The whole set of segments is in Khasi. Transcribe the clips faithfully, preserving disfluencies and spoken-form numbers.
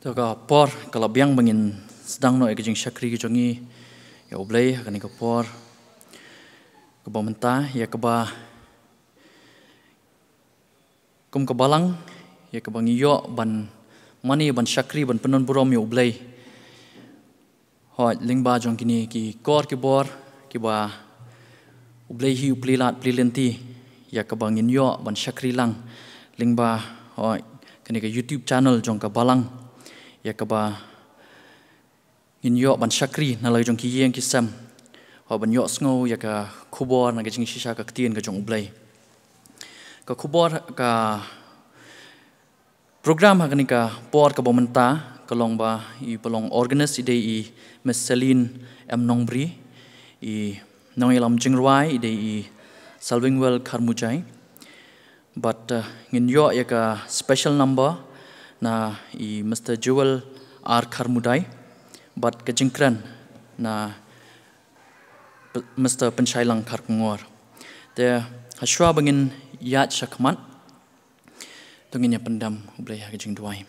Ka por ka la biang ba ngin sdang noh ïa ka jingshakri ka jong ngi ïa U Blei ha kane ka por kaba mynta, ïa kaba kum ka balang, ïa kaba ngi ïoh ban mane, ban shakri, ban pyndon burom ïa U Blei. Hooid, lyngba jong kine ki kor ki bor kiba U Blei hi u plie lad plie lynti, ïa kaba ngin ïoh ban shakri lang lyngba, hooid, kane ka YouTube channel jong ka balang, ïa kaba ngin ïoh ban shakri na la jong ki ïing ki sem, hooid, ban ïohsngew ïa ka khubor na ka jingshisha ka ktien ka jong U Blei. Ka khubor, ka program ha kane ka por kaba mynta ka long ba i ba long organise i dei i Miss Celine M Nongbri, i nongïalam jingrwai i dei i Salvingwell Kharmujai. Bad, eh, ngin ïoh ïa ka special number na i Mister Jewel R Kharmudai, bad ka jingkren na P-, Mister Pynshailang Kharkongor. Te hashwa ba ngin ïaid shakhmat, to ngin ïa pyndem, U Blei, ha ka jingduwai.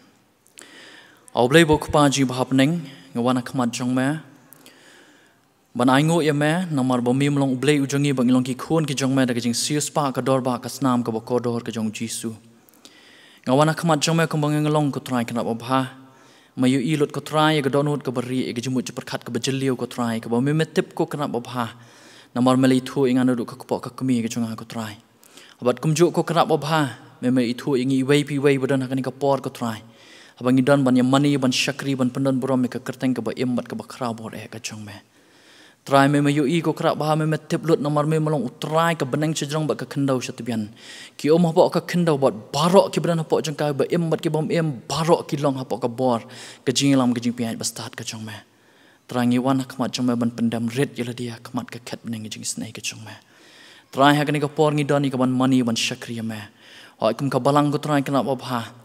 A U Blei ba u Kpa jong ngi ba ha bneng, nga wan ha khmat jong me ban ainguh ïa me, namar ba me long U Blei u jong ngi, ba ngi long ki khun ki jong me da ka jingsiewspah ka dor ba ka snam kaba kordor ka jong U Jisu. Nga wan ha khmat jong me kumba nga long, ko Trai, khynnah babha. Me ïohi lut, ko Trai, ïa ka dohnud kaba rieh, ïa ka jingmut jingpyrkhat kaba jylliew, ko Trai, kaba me me tip, ko khynnah babha. Namar me la ithuh ïa nga naduh ka kpoh ka kmie ka jong nga, ko Trai. Bad kumjuh, ko khynnah babha, me me ithuh ïa ngi iwei pa iwei ba don ha kane ka por, ko Trai, haba ngi don ban ïa mane, ban shakri, ban pyndon burom ïa ka kyrteng kaba im bad kaba khraw bor eh ka jong me. Trai, me me ïohi, ko khynnah babha, me me tip lut, namar me me long U Trai ka bneng shajrong bad ka khyndew shatbian. Ki um hapoh ka khyndew bad baroh kiba don hapoh jong ka, ba im bad ki bym im, baroh ki long hapoh ka bor ka jingïalam, ka jingpynïaid bastad ka jong me. Trai, ngi wan ha khmat jong me ban pyndem rit ïa lade ha khmat ka khet bneng ka jingisynei ka jong me. Trai, ha kane ka por ngi don ïa ka ban mane, ban shakri ïa me. Hooid, kum ka balang, ko Trai, khynnah babha.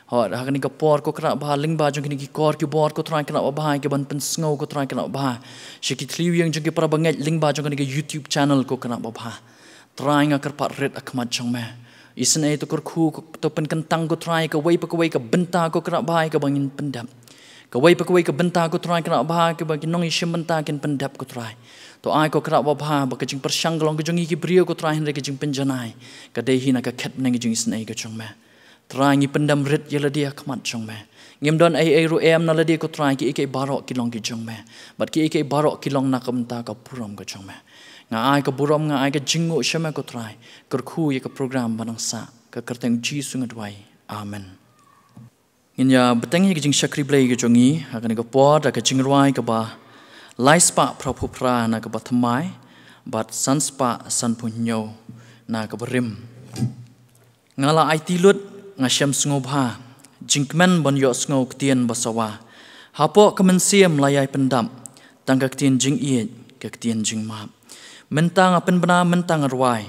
Hooid, ha kane ka por, ko khynnah babha, lyngba jong kine ki kor ki bor, ko Trai, khynnah babha, ïa ka ban pynsngew, ko Trai, khynnah babha, sha ki thliew ïing jong ki para bangeit lyngba jong kane ka YouTube channel, ko khynnah babha. Trai, nga kyrpad rit ha khmat jong me. Isynei, to kyrkhu, to pynkyntang, ko Trai, kawei pa kawei ka bynta, ko khynnah babha, ïa kaba ngin pyndep. Kawei pa kawei ka bynta, ko Trai, khynnah babha, kaba ki nongïashim bynta kin pyndep, ko Trai. To ai, ko khynnah babha, ba ka jingpyrshang ka long ka jong ngi ki briew, ko Trai, hynrei ka jingpynjanai ka dei hi na ka khet bneng ka jingisynei ka jong me. Trai, ngi pyndem rit ïa lade ha khmat jong me. Ngim don ei ei ruh em na lade, ko Trai, kiei kiei baroh ki long ki jong me. Bad kiei kiei baroh ki long na ka bynta ka burom ka jong me. Nga ai ka burom, nga ai ka jingnguh sha me, ko Trai. Kyrkhu ïa ka program ba nang sah. Ha ka kyrteng U Jisu nga duwai. Amen. Ngin ïa bteng ïa ka jingshakri Blei ka jong ngi ha kane ka por da ka jingrwai kaba lai spah phra phew phra na kaba thymmai bad san spah san phew hynñiew na kaba rim. Nga la aiti lut, nga shem sngewbha, jingkmen ban ïohsngew ktien ba sawa. Hapoh ka mynsiem la ïai pyndap tang ka ktien jingïeit, ka ktien jingmap. Mynta nga pynbna, mynta nga rwai,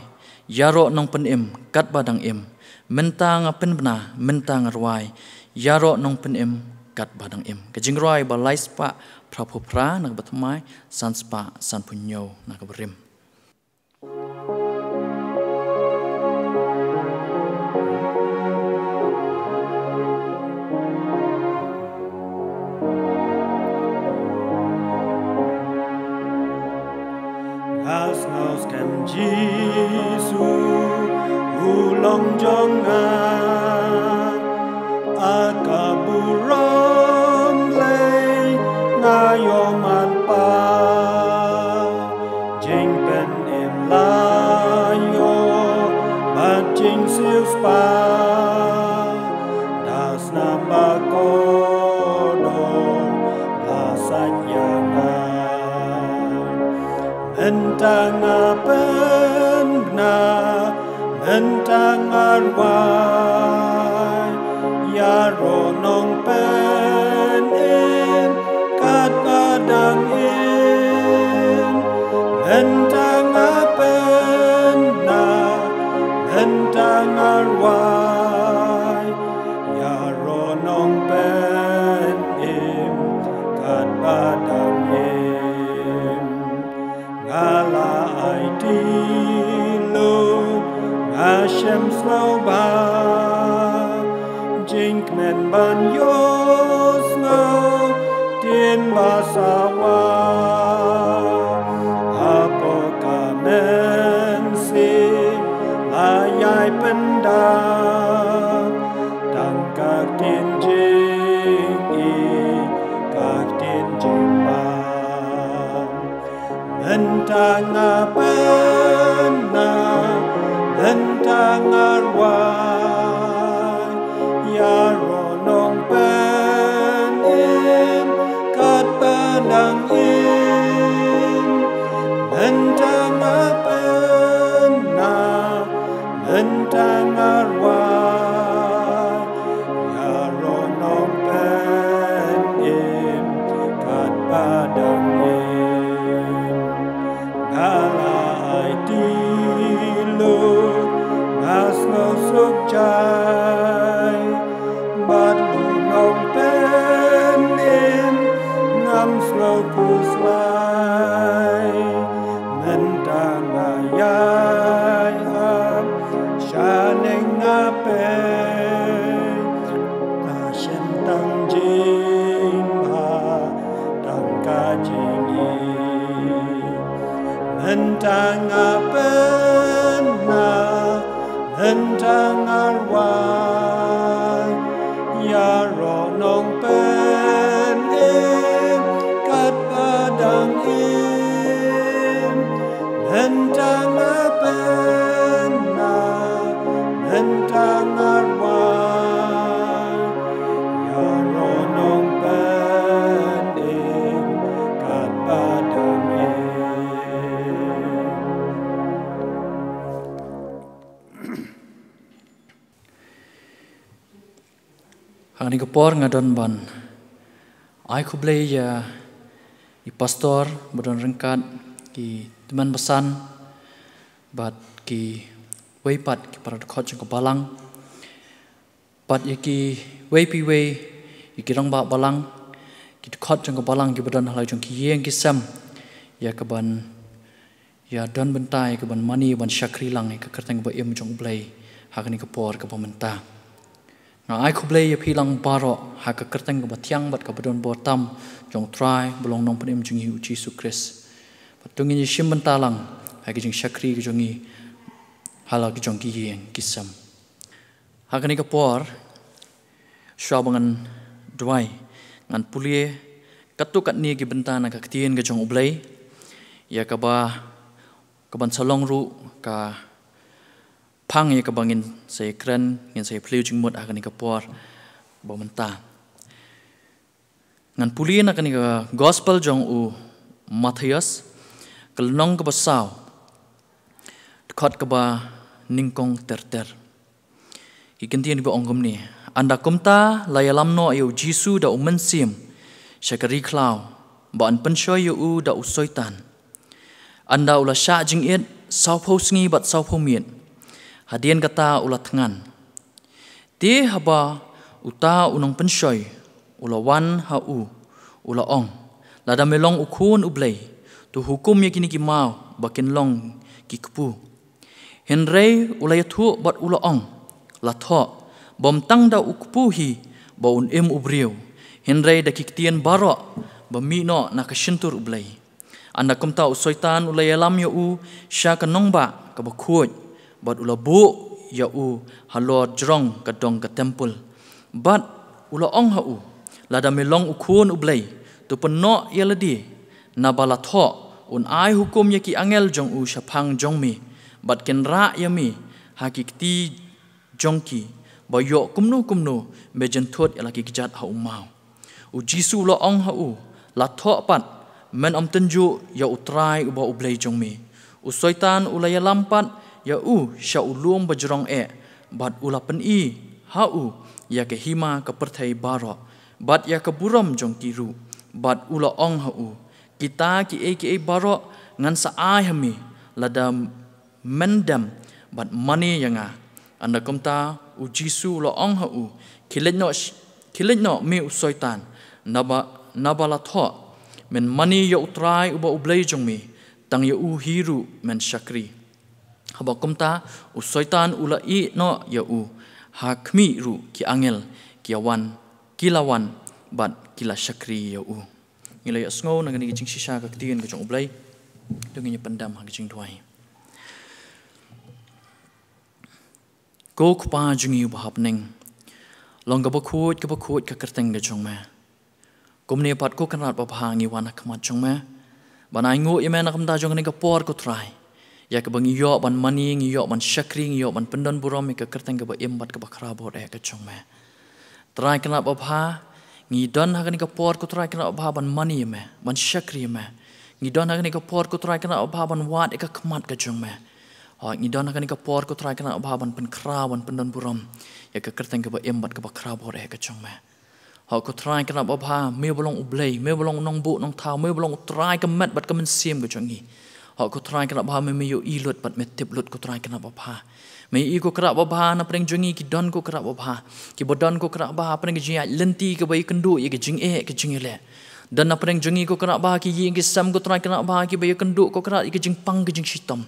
ïaroh nongpynim katba dang im. Mynta nga pynbna, mynta nga rwai, ïaroh nongpynim katba dang im. Ka jingrwai ba lai spah phra phew phra na kaba thymmai, san spah san phew hynñiew na kaba rim. Nga sngew skhem Jisu u long jong nga, ha ka burom Blei nga ïoh man pa. Jingpynim la ïoh bad jingsiewspah, da snam ba kordor la sait ïa nga. Mynta nga pynbna, mynta nga rwai, ïaroh nongpynim katba dang im. Mynta nga pynbna, mynta nga rwai, ïaroh nongpynim katba dang im. Nga la aiti lut, nga shem sngewbha, jingkmen ban ïoh Ba sawa hapoh ka mynsiem la ïai pyndap tang ka ktien jingïeit, ka ktien jingman. Mynta nga pynah, mynta nga rwai, ïaroh Nongpynim katba dang im. Mynta nga pynah, mynta nga rwai, ïaroh Nongpynim katba dang im. Nga la aiti lut, nga sngewsuk jai, bad u Nongpynim ngam sngewkhuslai. Mynta nga ïai ap shaneng, nga peit, nga shem tang jingbha, tang ka jingïeit. Mynta nga pynah, mynta nga rwai, ïaroh Nongpynim katba dang im. Mynta nga pynah, mynta nga rwai, ïaroh Nongpynim katba dang im. Ha kane ka por nga don ban ai khublei ïa i pastor ba don ryngkat, ki tymmen basan, bad kiwei pat ki para dkhot jong ka balang, bad ïa kiwei pa iwei, ïa ki rangbah balang, ki dkhot jong ka balang kiba don ha la jong ki ïing ki sem, ïa kaban ïa don bynta, ïa kaban mane, ban shakri lang ïa ka kyrteng ba im jong U Blei ha kane ka por kaba mynta. Nga ai khublei ïa phi lang baroh ha ka kyrteng kaba thiang bad kaba don bor tam jong U Trai ba long Nongpynim jong ngi U Jisu Khrist. Bad to ngin ïa shim bynta lang ha ka jingshakri ka jong ngi ha la ka jong ki ïing ki sem. Ha kane ka por, shuwa ba ngan duwai, ngan pule katto katne ki bynta na ka ktien ka jong U Blei, ïa kaba, kaban sa long ruh ka phang ïa kaba ngin sa ïakren, ngin sa ïaphylliew jingmut ha kane ka por ba mynta. Ngan pule na kane ka gospel jong u Mathaios, ka lynnong kaba saw, dkhot kaba nyngkong ter ter. Ki kyntien kiba ong kumne: Ynda kumta la ïalam noh ïa u Jisu da u Mynsiem sha ka ri khlaw, ba yn pynshoi ïa u da u Soitan. Ynda u la shah jingit sawphew sngi bad sawphew miet, hadien kata u la thngan. Te haba uta u nongpynshoi u la wan ha u, u la ong: Lada me long u Khun U Blei, to hukum ïa kine ki maw ba kin long ki kpu. Hynrei u la ïathuh bad u la ong: La thoh, bym tang da u kpu hi ba un im u briew, hynrei da ki ktien baroh ba mih noh na ka shyntur U Blei. Ynda kumta u Soitan u la ïalam ïa u sha ka nongbah kaba khuid, bad u la buh ïa u halor jrong ka dong ka templ. Bad u la ong ha u: Lada me long u Khun U Blei, to pynnoh ïa lade, naba la thoh: Un ai hukum ïa ki angel jong u shaphang jong me, bad kin rah ïa me ha ki kti jong ki, ba ïoh kumno kumno me jynthut ïa la ki kjat ha u maw. U Jisu u la ong ha u: La thoh pat: Men ym tynjuh ïa U Trai uba U Blei jong me. U Soitan u la ïalam pat ïa u sha u lum ba jrong eh, bad u la pyni ha u ïa ka hima ka pyrthei baroh, bad ïa ka burom jong ki ruh, bad u la ong ha u: Kita kiei kiei baroh ngan sa ai ha me, lada men dem bad mane ïa nga. Ynda kumta u Jisu u la ong ha u: Khie leit noh, sh-, khie leit noh me u Soitan, naba, naba la thoh: Men mane ïa U Trai uba U Blei jong me, tang ïa u hi ruh men shakri. Haba kumta u Soitan u la ïeh noh ïa u, ha khmih ruh ki angel ki ïa wan, ki la wan bad ki la shakri ïa u. Ngi la ïohsngew na kane ka jingshisha ka ktien ka jong U Blei. To ngin ïa pyndam ha ka jingduwai. Ko Kpa jong ngi uba ha bneng, long kaba khuid kaba khuid ka kyrteng ka jong me. Kumne pat ko Kynrad babha, ngi wan ha khmat jong me ban ainguh ïa me na ka bynta jong kane ka por ko Trai, ïa kaba ngi ïoh ban mane, ngi ïoh ban shakri, ngi ïoh ban pyndon burom ïa ka kyrteng kaba im bad kaba khraw bor eh ka jong me. Trai Kynrad babha, ngi don ha kane ka por ko Trai Kynrad babha ban mane ïa me, ban shakri ïa me. Ngi don ha kane ka por ko Trai Kynrad babha ban wad ïa ka khmat ka jong me. Hooid, ngi don ha kane ka por ko Trai Kynrad babha ban pynkhraw, ban pyndon burom ïa ka kyrteng kaba im bad kaba khraw bor eh ka jong me. Hooid ko Trai Kynrad babha, me ba long U Blei, me ba long u nongbuh nongthaw, me ba long U Trai ka met bad ka mynsiem ka jong ngi. Hooid ko Trai Kynrad babha, me me ïohi lut bad me tip lut ko Trai Kynrad babha. Me ïohi ko Kynrad babha, na pdeng jong ngi ki don ko Kynrad babha, kiba don ko Kynrad babha ha pdeng ka jingïaid lynti kaba ïakynduh ïa ka jingeh ka jingïaleh. Don na pdeng jong ngi ko Kynrad babha ki ïing ki sem ko Trai Kynrad babha, kiba ïakynduh ko Kynrad ïa ka jingpang ka jingshitom.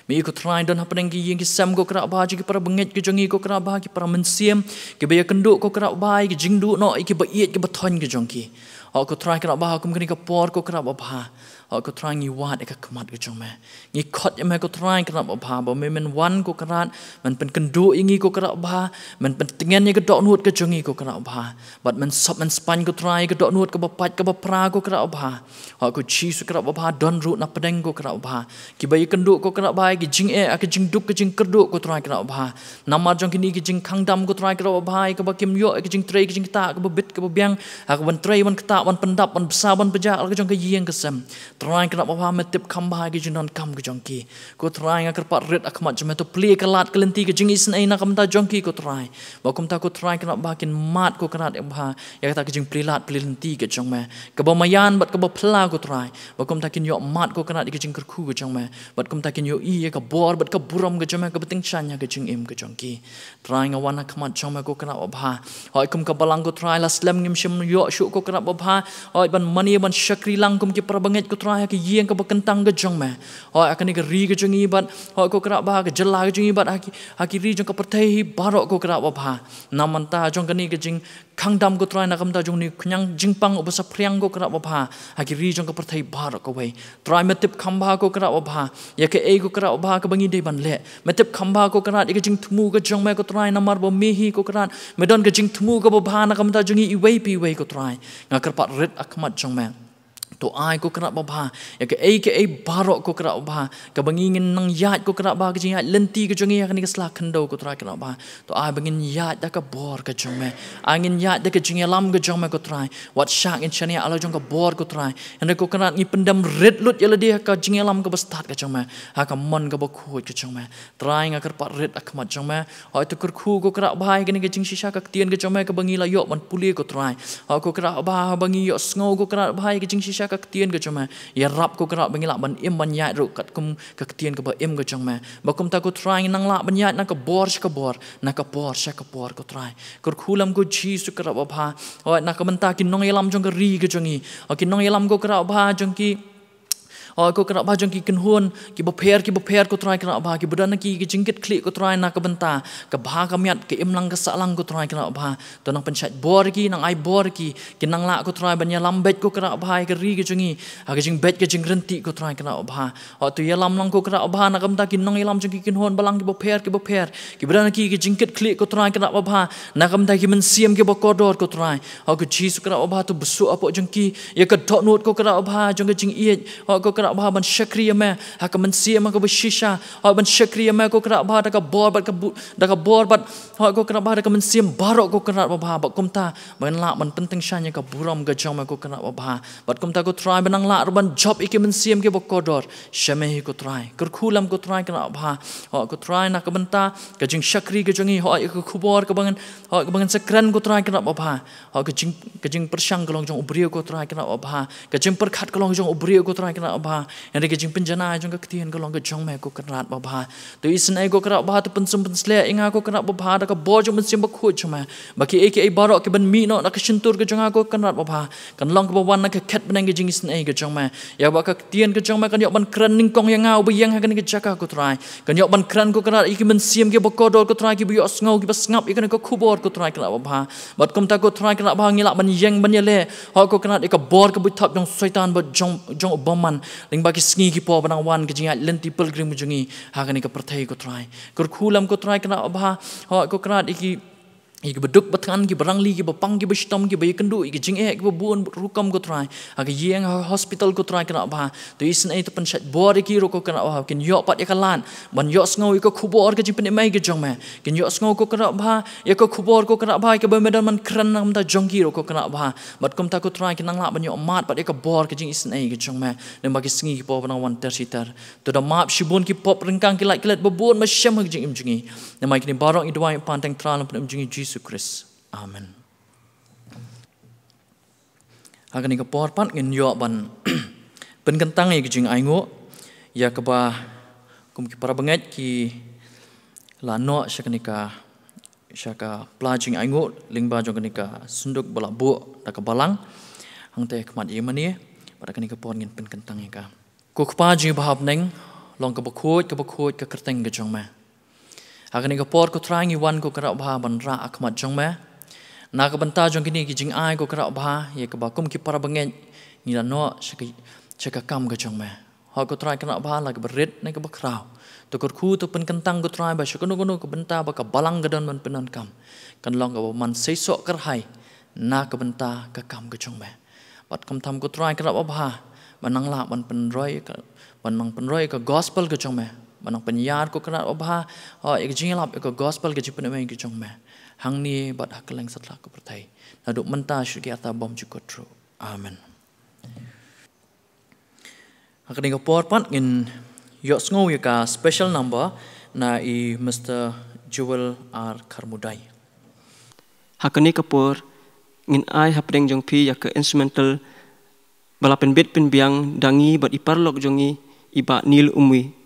Me ïohi ko Trai, don ha pdeng ki ïing ki sem ko Kynrad babha jong ki para bangeit ka jong ngi ko Kynrad babha, ki para mynsiem, kiba ïakynduh ko Kynrad babha ïa ka jingduh noh ïa kiba ïeit kiba thoiñ ka jong ki. Hooid ko Trai Kynrad babha, kum kane ka por ko Kynrad babha, hooid ko Trai, ngi wad ïa ka khmat ka jong me. Ngi khot ïa me ko Trai Kynrad babha, ba me men wan ko Kynrad, men pynkynduh ïa ngi ko Kynrad babha, men pyntngen ïa ka dohnud ka jong ngi ko Kynrad babha. Bad men sop men spaiñ ko Trai ïa ka dohnud kaba pait kaba pra ko Kynrad babha. Hooid ko Jisu Kynrad babha, don ruh na pdeng ko Kynrad babha kiba ïakynduh ko Kynrad babha ïa ka jingeh, ïa ka jingduk ka jingkyrduh ko Trai Kynrad babha. Namar jong kine ki jingkhang dam ko Trai Kynrad babha, ïa kaba kim ïoh ïa ka jingtrei ka jingktah kaba bit kaba biang, ha kaban trei ban ktah ban pyndap ban bsa ban pynjah la ka jong ka ïing ka sem. Trai Kynrad babha, me tip kham bha ïa ka jingdonkam ka jong ki. Ko Trai, nga kyrpad rit ha khmat jong me, to plie ka lad ka lynti ka jingisynei na ka bynta jong ki ko Trai. Ba kumta ko Trai Kynrad babha, kin mad ko Kynrad babha ïa kata ka jingplie lad plie lynti ka jong me, kaba maïan bad kaba phylla ko Trai. Ba kumta kin ïoh mad ko Kynrad ïa ka jingkyrkhu ka jong me, bad kumta kin ïohi ïa ka bor bad ka burom ka jong me kaba tyngshaiñ ha ka jingim ka jong ki. Trai, nga wan ha khmat jong me ko Kynrad babha. Hooid kum ka balang ko Trai, la slem ngim shym ïoh shuh ko Kynrad babha, hooid, ban mane ban shakri lang kum ki para bangeit ko Trai ha ka ïing kaba kyntang ka jong me. Hooid ha kane ka ri ka jong ngi bad, hooid ko Kynrad babha, ka jylla ka jong ngi bad ha ki, ha ki ri jong ka pyrthei hi baroh ko Kynrad babha. Na ka bynta jong kane ka jingkhang dam ko Trai, na ka bynta jong une u khñiang jingpang uba saphriang ko Kynrad babha, ha ki ri jong ka pyrthei baroh kawei. Trai, me tip kham bha ko Kynrad babha ïa kaei ko Kynrad babha kaba ngi dei ban leh. Me tip kham bha ko Kynrad ïa ka jingthmu ka jong me ko Trai, namar ba me hi ko Kynrad me don ka jingthmu kaba bha na ka bynta jong ngi iwei pa iwei ko Trai. Nga kyrpad rit ha khmat jong me, to ai ko Kynrad babha ïa kaei kaei baroh ko Kynrad babha kaba ngi ngin nang ïaid ko Kynrad babha, ka jingïaid lynti ka jong ngi ha kane ka sla khyndew ko Trai Kynrad babha. To ai ba ngin ïaid da ka bor ka jong me. Ai ngin ïaid da ka jingïalam ka jong me ko Trai. Wat shah ngin shaniah la jong ka bor ko Trai. Hynrei ko Kynrad, ngi pyndem rit lut ïa lade ha ka jingïalam kaba stad ka jong me, ha ka mon kaba khuid ka jong me. Trai, nga kyrpad rit ha khmat jong me. Hooid to kyrkhu ko Kynrad babha ïa kane ka jingshisha ka ktien ka jong me kaba ngi la ïoh ban pule ko Trai. Hooid ko Kynrad babha, haba ngi ïohsngew ko Kynrad babha ïa ka jingshisha ka ktien ka jong me, ïarap ko Kynrad ba ngi lah ban im ban ïaid ruh katkum ka ktien kaba im ka jong me. Ba kumta ko Trai, ngin nang lah ban ïaid na ka bor sha ka bor, na ka por sha ka por ko Trai. Kyrkhu lem ko Jisu Kynrad babha. Hooid na ka bynta ki nongïalam jong ka ri ka jong ngi, hooid ki nongïalam ko Kynrad babha jong ki, hooid ko Kynrad babha, jong ki kynhun kiba pher kiba pher ko Trai Kynrad babha, kiba don ha ki ka jingkitkhlieh ko Trai na ka bynta ka bha ka miat, ka imlang ka sahlang ko Trai Kynrad babha. To nang pynshait bor ïa ki, nang ai bor ïa ki, kin nang lah ko Trai ban ïalam beit ko Kynrad babha ïa ka ri ka jong ngi ha ka jingbeit ka jingryntih ko Trai Kynrad babha. Hooid to ïalam lang ko Kynrad babha na ka bynta ki nongïalam jong ki kynhun balang kiba pher kiba pher, kiba don ha ki ka jingkitkhlieh ko Trai Kynrad babha, na ka bynta ki mynsiem kiba kordor ko Trai. Hooid ko Jisu Kynrad babha, to bsuh hapoh jong ki ïa ka dohnud ko Kynrad babha jong ka jingïeit, hooid ko Kynrad babha, ban shakri ïa me ha ka mynsiem ha kaba shisha. Hooid ban shakri ïa me ko Kynrad babha da ka bor bad ka bu-, da ka bor bad, hooid ko Kynrad babha, da ka mynsiem baroh ko Kynrad babha. Bad kumta ba ngin lah ban pyntyngshaiñ ïa ka burom ka jong me ko Kynrad babha. Bad kumta ko Trai, ba nang lah ruh ban jop ïa ki mynsiem kiba kordor sha me hi ko Trai. Kyrkhu lem ko Trai Kynrad babha. Hooid ko Trai, na ka bynta ka jingshakri ka jong ngi, hooid ïa ka khubor kaba ngin, hooid kaba ngin sa kren ko Trai Kynrad babha. Hooid ka jing, ka jingpyrshang ka long jong u briew ko Trai Kynrad babha. Ka jingpyrkhat ka long jong u briew ko Trai Kynrad Kynrad babha. Hynrei ka jingpynjanai jong ka ktien ka long ka jong me ko Kynrad babha. To isynei ko Kynrad babha, to pynsum pynsleh ïa nga ko Kynrad babha da ka bor jong u Mynsiem Bakhuid jong me. Ba kiei kiei baroh ki ban mih noh na ka shyntur ka jong nga ko Kynrad babha, kan long kaba wan na ka khet bneng ka jingisynei ka jong me. Ïa ba ka ktien ka jong me kan ïoh ban kren nyngkong ïa nga uba ïeng ha kane ka jaka ko Trai. Kan ïoh ban kren ko Kynrad ïa ki mynsiem kiba kordor ko Trai, kiba ïohsngew, kiba sngap ïa kane ka khubor ko Trai Kynrad babha. Bad kumta ko Trai Kynrad babha ngi lah ban ïeng ban ïaleh, hok ko Kynrad, ïa ka bor ka buit thap jong Soitan bad jong, jong u bymman. Lyngba ki sngi ki por ba nang wan, ka jingïaid lynti pilgrim jong ngi ha kane ka pyrthei ko Trai. Kyrkhu lem ko Trai Kynrad babha, hok ko Kynrad ïa ki, ïa kiba duk ba thngan, kiba rangli, kiba pang, kiba shitom, kiba ïakynduh ïa ki jingeh kiba bun rukom ko Trai, ha ka ïing, ha hospital ko Trai Kynrad babha. To isynei to pynshait bor ïa ki ruh ko Kynrad babha, kin ïoh pat ïa ka lad ban ïohsngew ïa ka khubor ka jingpynim ei ka jong me. Kin ïohsngew ko Kynrad babha ïa ka khubor ko Kynrad babha, ïa kaba me don ban kren na ka bynta jong ki ruh ko Kynrad babha. Bad kumta ko Trai kin nang lah ban ïoh mad pat ïa ka bor ka jingisynei ka jong me. Namar ki sngi ki por ba nang wan ter shi ter. To da map shibun ki pop ryngkang ki lait ki let ba bun ba shem ha ka jingim jong ngi. Namar kine baroh ngi duwai pan tang Trai lem Pynïoh jong ngi Jisu Khrist. Amen. Ha kane ka por pat ngin ïoh ban pynkyntang ïa ka jingainguh ïa kaba kum ki para bangeit ki la noh sha kane ka, sha ka pla jingainguh lyngba jong kane ka synduk ba la buh da ka balang. Hangta khmat ïa mane, bad ha kane ka por ngin pynkyntang ïa ka. Ko Kpa jong ngi ba ha bneng, long kaba khuid, kaba khuid ka kyrteng ka jong me. Ha kane ka por ko Trai ngi wan ko Kynrad babha ban rah ha khmat jong me. Na ka bynta jong kine ki jingai ko Kynrad babha, ïa kaba kum ki para bangeit ngi la noh sha ka, sha ka kam ka jong me. Hok ko Trai Kynrad babha, la kaba rit ne kaba khraw, to kyrkhu to pynkyntang ko Trai ba sha kano kano ka bynta ba ka balang ka don ban pyndonkam, kan long kaba man seisoh kyrhai na ka bynta ka kam ka jong me. Bad kumta ko Trai Kynrad babha, ba nang lah ban pynroi ka, ban nang pynroi ka gospel ka jong me, ban nang pynïar ko Kynrad babha, oh, ïa ka jingïalap ïa ka gospel ka jingpynim ei ka jong me, hangne bad ha kylleng satlak ka pyrthei. Naduh mynta sha ki arta bymjukut ruh. Amen. Ha kane ka por pat ngin ïohsngew ïa ka special number na i Mister Joel R Kharmudai. Ha kane ka por ngin ai hapdeng jong phi ïa ka instrumental ba la pynbit pynbiang da ngi bad i paralok jong ngi, i Bah Neil Umwi.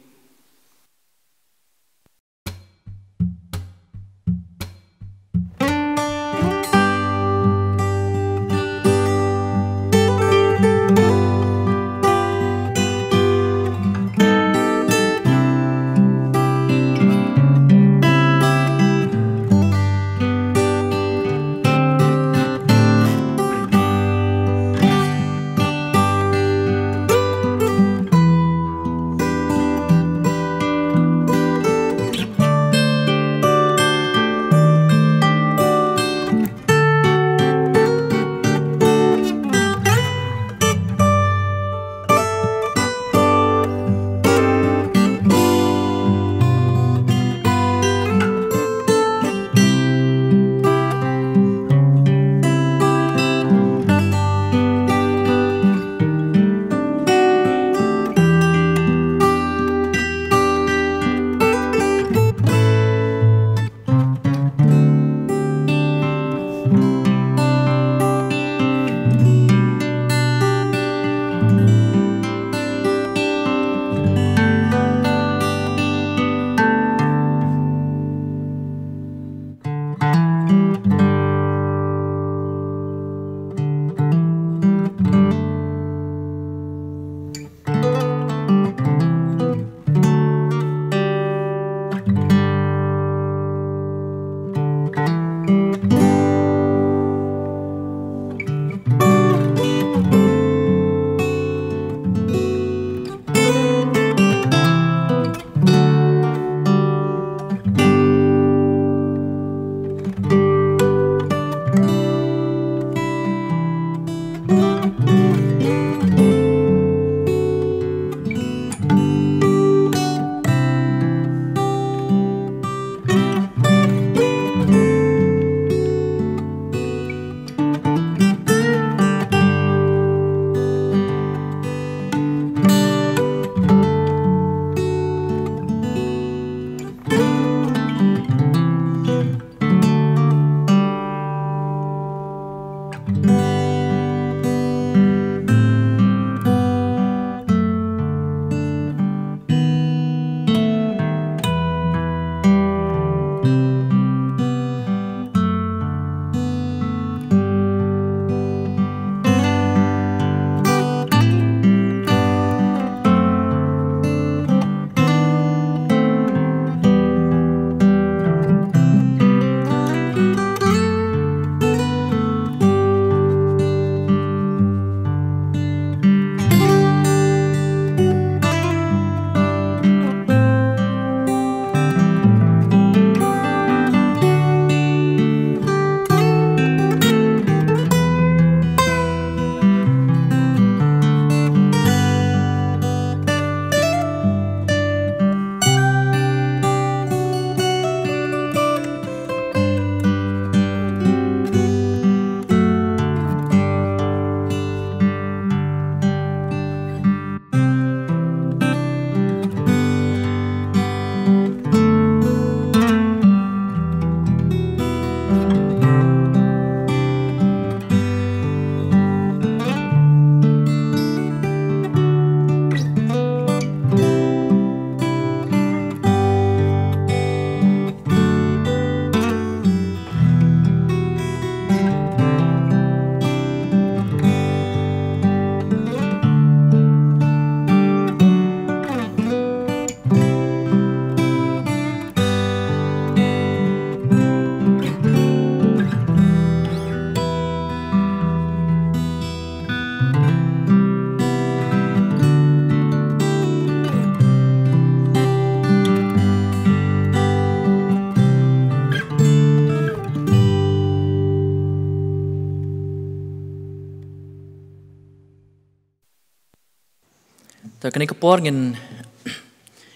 Ta kane ka por ngin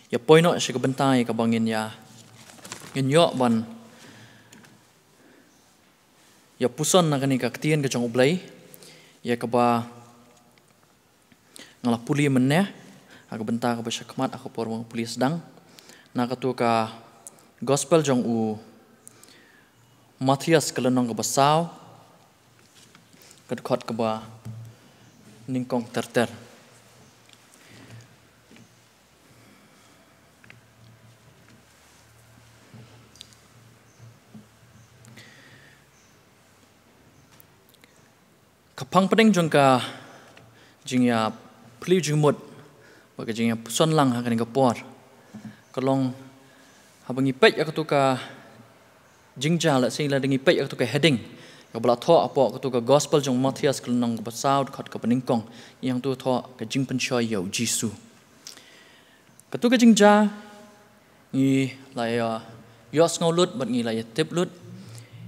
ïa poi noh sha ka bynta ïa kaba ngin ïa, ngin ïoh ban ïa puson na kane ka ktien ka jong U Blei, ïa kaba nga la pule mynne ha ka bynta kaba sha khmat ha ka por ba nga pule sdang. Na katu ka gospel jong u Matthias ka lynnong kaba saw, ka dkhot kaba nyngkong ter ter. Ka phang pdeng jong ka jingïaphylliew jingmut bad ka jingïapuson lang ha kane ka por ka long, haba ngi peit ïa katu ka jingjia, lehse lada ngi peit ïa katu ka heading kaba la thoh hapoh katu ka gospel jong u Matthias ka lynnong kaba saw dkhot kaba nyngkong, ngi hangtu thoh ka jingpynshoi ïa u Jisu. Katu ka jingjia ngi la ïa ïohsngew lut bad ngi la ïa tip lut,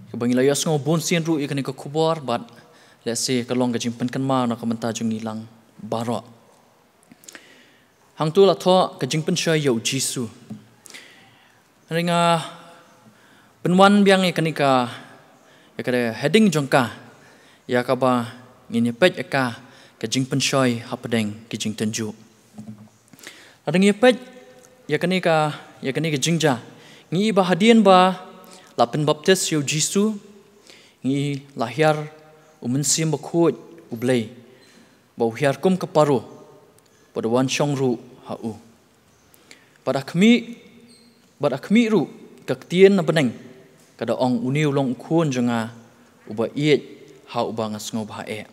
kaba ngi la ïohsngew bun sien ruh ïa kane ka khubor bad lehse ka long ka jingpynkynmaw na ka bynta jong ngi lang baroh. Hangtu la thoh ka jingpynshoi ïa u Jisu. Hynrei nga pynwan biang ïa kane ka, ïa ka heading jong ka, ïa kaba ngin ïa peit ïa ka, ka jingpynshoi hapdeng ki jingtynjuh. Lada ngi peit ïa kane ka, ïa kane ka jingjia, ngi i ba hadien ba la pynbaptis ïa u Jisu, ngi i la hiar u Mynsiem Bakhuid U Blei, ba u hiar kum ka paro, bad u wan shong ruh ha u. Bad ha khmih, bad ha khmih ruh ka ktien na bneng ka da ong, une u long u Khun jong nga uba ïeit, ha uba nga sngewbha eh.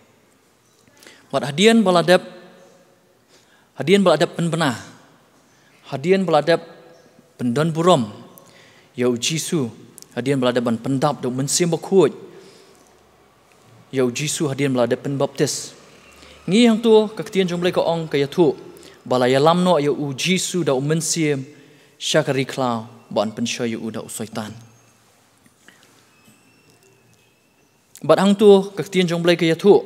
Bad hadien ba la dep, hadien ba la dep pynbna, hadien ba la dep pyndon burom ïa u Jisu, hadien ba la dep ban pyndap da u Mynsiem Bakhuid ïa u Jisu, hadien ba la dep pynbaptis, ngi hangtu ka ktien jong U Blei ka ong, ka ïathuh ba la ïalam noh ïa u Jisu da u Mynsiem sha ka ri khlaw ban pynshoi ïa u da u Soitan. Bad hangtu ka ktien jong U Blei ka ïathuh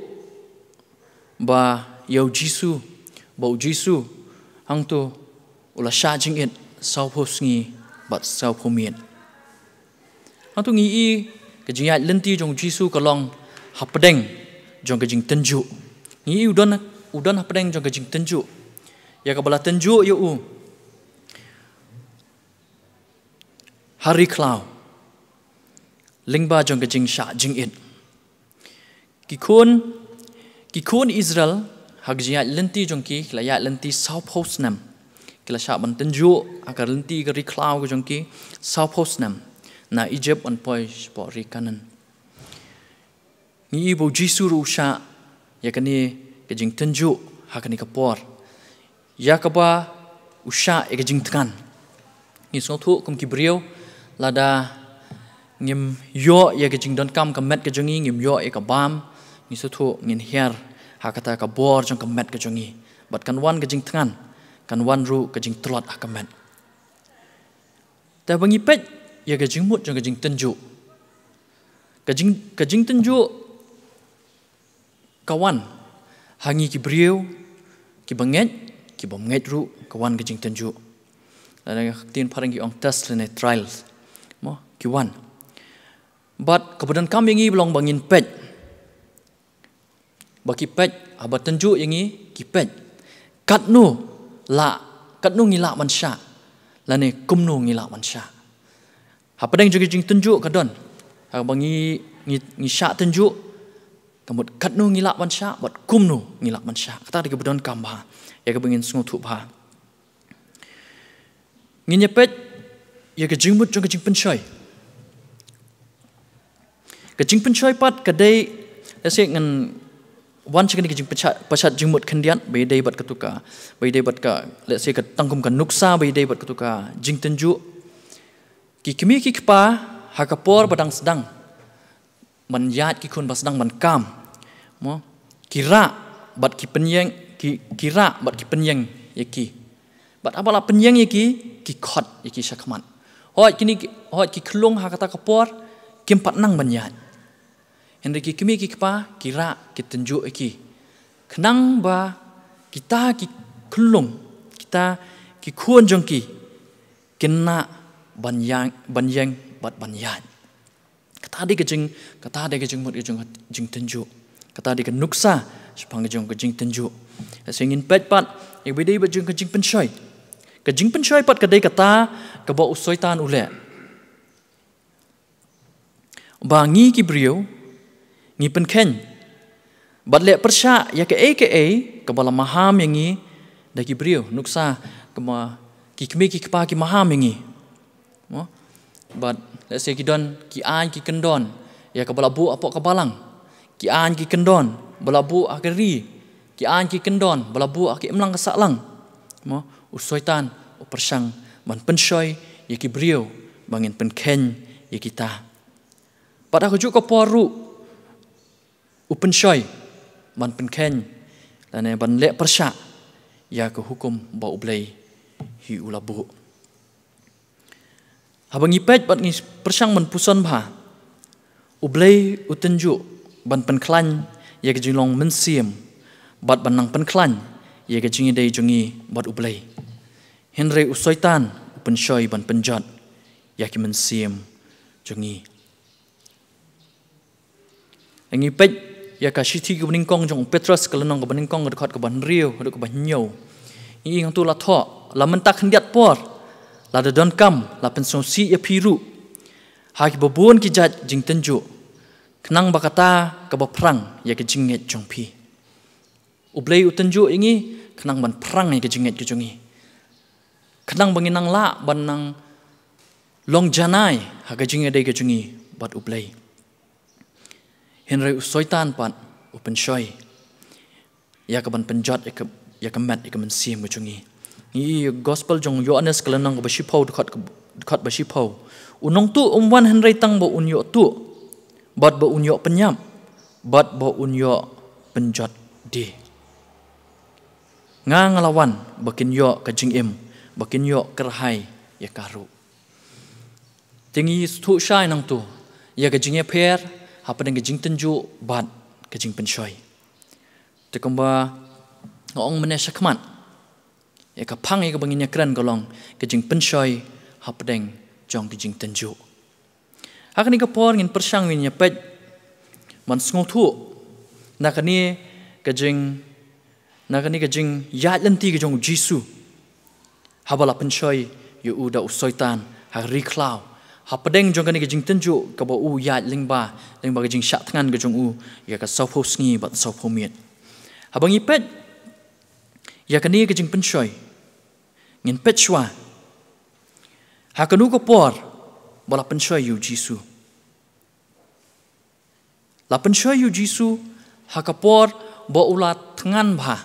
ba ïa u Jisu, ba u Jisu hangtu u la shah jingit sawphew sngi bad sawphew miet. Hangtu ngi i ka jingïaid lynti jong u Jisu ka long hapdeng jong ka jingtynjuh. Ngi i u don, u don hapdeng jong ka jingtynjuh, ïa kaba la tynjuh ïa u ha ri khlaw lyngba jong ka jingshah jingit. Ki khun, ki khun Israel ha ka jingïaid lynti jong ki, ki la ïaid lynti sawphew snem. Ki la shah ban tynjuh ha ka lynti ka ri khlaw ka jong ki sawphew snem, na Egypt ban poi shapoh ri Kanaan. Ngi i ba u Jisu ruh u shah ïa kane ka jingtynjuh ha kane ka por, ïa kaba u shah ïa ka jingthngan. Ngi sngewthuh kum ki briew, lada ngim ïoh ïa ka jingdonkam ka met ka jong ngi, ngim ïoh ïa ka bam, ngi sngewthuh ngin hiar ha kata ka bor jong ka met ka jong ngi, bad kan wan ka jingthngan, kan wan ruh ka jingtlot ha ka met. Te ba ngi peit ïa ka jingmut jong ka jingtynjuh, ka jing, ka jingtynjuh ka wan ha ngi ki briew, ki bangeit, ki bym ngeit ruh, ka wan ka jingtynjuh. Lane ka ktien phareng ki ong test lane trials, mo, ki wan. Bad kaba donkam ïa ngi ba long ba ngin peit, ba ki peit, haba tynjuh ïa ngi, ki peit katno lah, katno ngi lah ban shah, lane kumno ngi lah ban shah. Hapdeng jong ka jingtynjuh ka don, haba ngi, ngi, ngi shah tynjuh, ka mut katno ngi lah ban shah bad kumno ngi lah ban shah. Kata dei kaba donkam bha, ïa kaba ngin sngewthuh bha. Ngin ïa peit ïa ka jingmut jong ka jingpynshoi. Ka jingpynshoi pat ka dei, lehse ngan wan sha kane ka jingpynshoi, pynshoi jingmut khyndiat, ba ïadei bad katu ka, ba ïadei bad ka, lehse ka tang kum ka nuksa, ba ïadei bad katu ka jingtynjuh. Ki kmie ki kpa ha ka por ba dang sdang ban ïaid ki khun, ba sdang ban kam, mo, ki rah bad ki pynïeng, ki, ki rah bad ki pynïeng ïa ki. Bad haba la pynïeng ïa ki, ki khot ïa ki shakhmat. Hooid kine ki, hooid ki khyllung ha kata ka por kim pat nang ban ïaid. Hynrei ki kmie ki kpa ki rah, ki tynjuh ïa ki, khnang ba kita ki pynlong, kita ki khun jong ki, kin nang ban ïeng, ban ïeng bad ban ïaid. Kata dei ka jing, kata dei ka jingmut ka jong, jingtynjuh. Kata dei ka nuksa shaphang ka jong ka jingtynjuh. Sa ngin peit pat ïa ba dei ba jong ka jingpynshoi. Ka jingpynshoi pat ka dei kata kaba u Soitan u leh. Ba ngi ki briew ngi pynkheiñ bad leh pyrshah ïa kaei kaei kaba la maham ïa ngi da ki briew, nuksa kaba ki kmie ki kpa ki maham ïa ngi. Mo? Bad lehse ki don, ki aiñ ki kyndon ïa kaba la buh hapoh ka balang. Ki aiñ ki kyndon ba la buh ha ka ri. Ki aiñ ki kyndon ba la buh ha ka imlang ka sahlang. Mo? U Soitan u pyrshang ban pynshoi ïa ki briew ba ngin pynkheiñ ïa kita. Bad ha kajuh ka por ruh u pynshoi ban pynkheiñ lane ban leh pyrshah ïa ka hukum ba U Blei hi u la buh. Haba ngi peit bad ngi pyrshang ban puson bha, U Blei u tynjuh ban pynkhlaiñ ïa ka jinglong mynsiem bad ban nang pynkhlaiñ ïa ka jingïadei jong ngi bad U Blei. Hynrei u Soitan u pynshoi ban pynjot ïa ki mynsiem jong ngi. Ngi peit ïa ka shithi kaba nyngkong jong u Petros, ka lynnong kaba nyngkong, ka dkhot kaba hynriew haduh kaba hynñiew. Ngi ïohi hangto la thoh, la mynta khyndiat por, lada donkam, la pynsngewsih ïa phi ruh ha kiba bun ki jait jingtynjuh, khnang ba kata kaba phrang ïa ka jingngeit jong phi. U Blei u tynjuh ïa ngi khnang ban phrang ïa ka jingngeit ka jong ngi, khnang ba ngin nang lah ban nang long janai ha ka jingïadei ka jong ngi bad U Blei. Hynrei u Soitan pat u pynshoi ïa ka ban pynjot ïa ka, ïa ka met, ïa ka mynsiem ka jong ngi. Ngi ïohi Gospel jong u Ïoannis, ka lynnong kaba shiphew, dkhot ka, dkhot ba shiphew. U nongtuh um wan hynrei tang ba un ïoh tuh bad ba un ïoh pynïap bad ba un ïoh pynjot de. Nga, nga la wan ba kin ïoh ka jingim, ba kin ïoh kyrhai ïa ka ruh. Te ngi sngewthuh shai nangto ïa ka jingïapher hapdeng ka jingtynjuh bad ka jingpynshoi. Te kumba nga ong mynne shakhmat, ïa ka phang ïa kaba ngin ïakren ka long ka jingpynshoi hapdeng jong ka jingtynjuh. Ha kane ka por ngin pyrshang, ngin ïa peit ban sngewthuh na kane ka jing, na kane ka jingïaid lynti ka jong u Jisu. Haba la pynshoi ïa u da u Soitan ha ri khlaw, hapdeng jong kane ka jingtynjuh kaba u ïaid lyngba, lyngba ka jingshah thngan ka jong u ïa ka sawphew sngi bad sawphew miet. Haba ngi peit ïa kane ka jingpynshoi, ngin peit shuwa ha kano ka por ba la pynshoi ïa u Jisu. La pynshoi ïa u Jisu ha ka por ba u la thngan bha,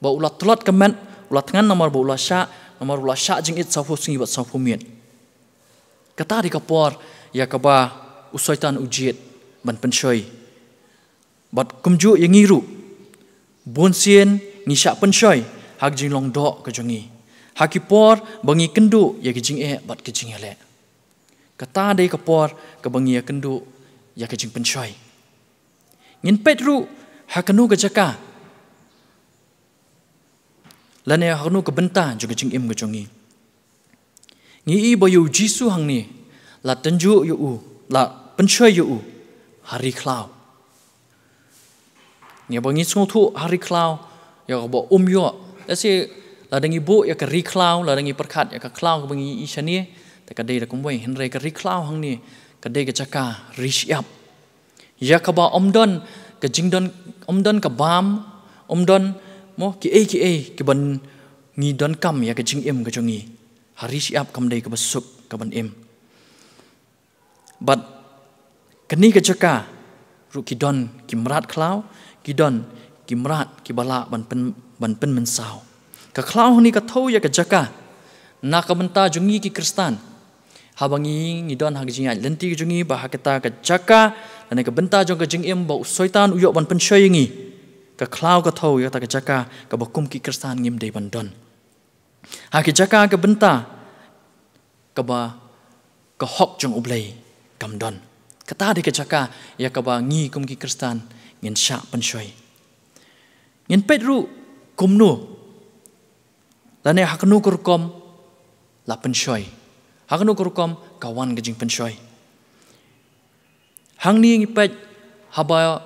ba u la tlot ka met, u la thngan namar ba u la shah, namar u la shah jingit sawphew sngi bad sawphew miet. Kata dei ka por ïa kaba u Soitan u jied ban pynshoi. Bad kumjuh ïa ngi ruh, bun sien ngi shah pynshoi ha ka jinglong doh ka jong ngi, ha ki por ba ngi kynduh ïa ka jingeh bad ka jingïaleh. Kata dei ka por kaba ngi ïakynduh ïa ka jingpynshoi. Ngin peit ruh ha kano ka jaka lane ha kano ka bynta jong ka jingim ka jong ngi. Ngi ïohi ba ïa u Jisu hangne la tynjuh ïa u, la pynshoi ïa u ha ri khlaw. Ngi ba ngi sngewthuh ha ri khlaw ïa kaba um ïoh. Lehse lada ngi buh ïa ka ri khlaw, lada ngi pyrkhat ïa ka khlaw kaba ngi ïohi shane, te ka dei da kumwei, hynrei ka ri khlaw hangne ka dei ka jaka ri shyiap. Ïa kaba ym don ka jingdon, ym don ka bam, ym don mo kiei kiei kiban ngi donkam ïa ka jingim ka jong ngi. Ha ri shyiap kam dei kaba suk kaban im. Bad kane ka jaka ruh ki don ki mrad khlaw, ki don ki mrad kiba lah ban pyn, ban pynmynsaw. Ka khlaw hangne ka thew ïa ka jaka na ka bynta jong ngi ki Khristan. Haba ngi, ngi don ha ka jingïaid lynti ka jong ngi ba ha kata ka jaka lane ka bynta jong ka jingim ba u Soitan u ïoh ban pynshoi ïa ngi, ka khlaw ka thew ïa kata ka jaka kaba kum ki Khristan ngim dei ban don. Ha ka jaka ka bynta kaba ka hok jong U Blei kam don. Kata dei ka jaka ïa kaba ngi kum ki Khristan ngin shah pynshoi. Ngin peit ruh kumno Lane ha kano ka rukom la pynshoi. Ha kano ka rukom ka wan ka jingpynshoi. Hangne ngi peit haba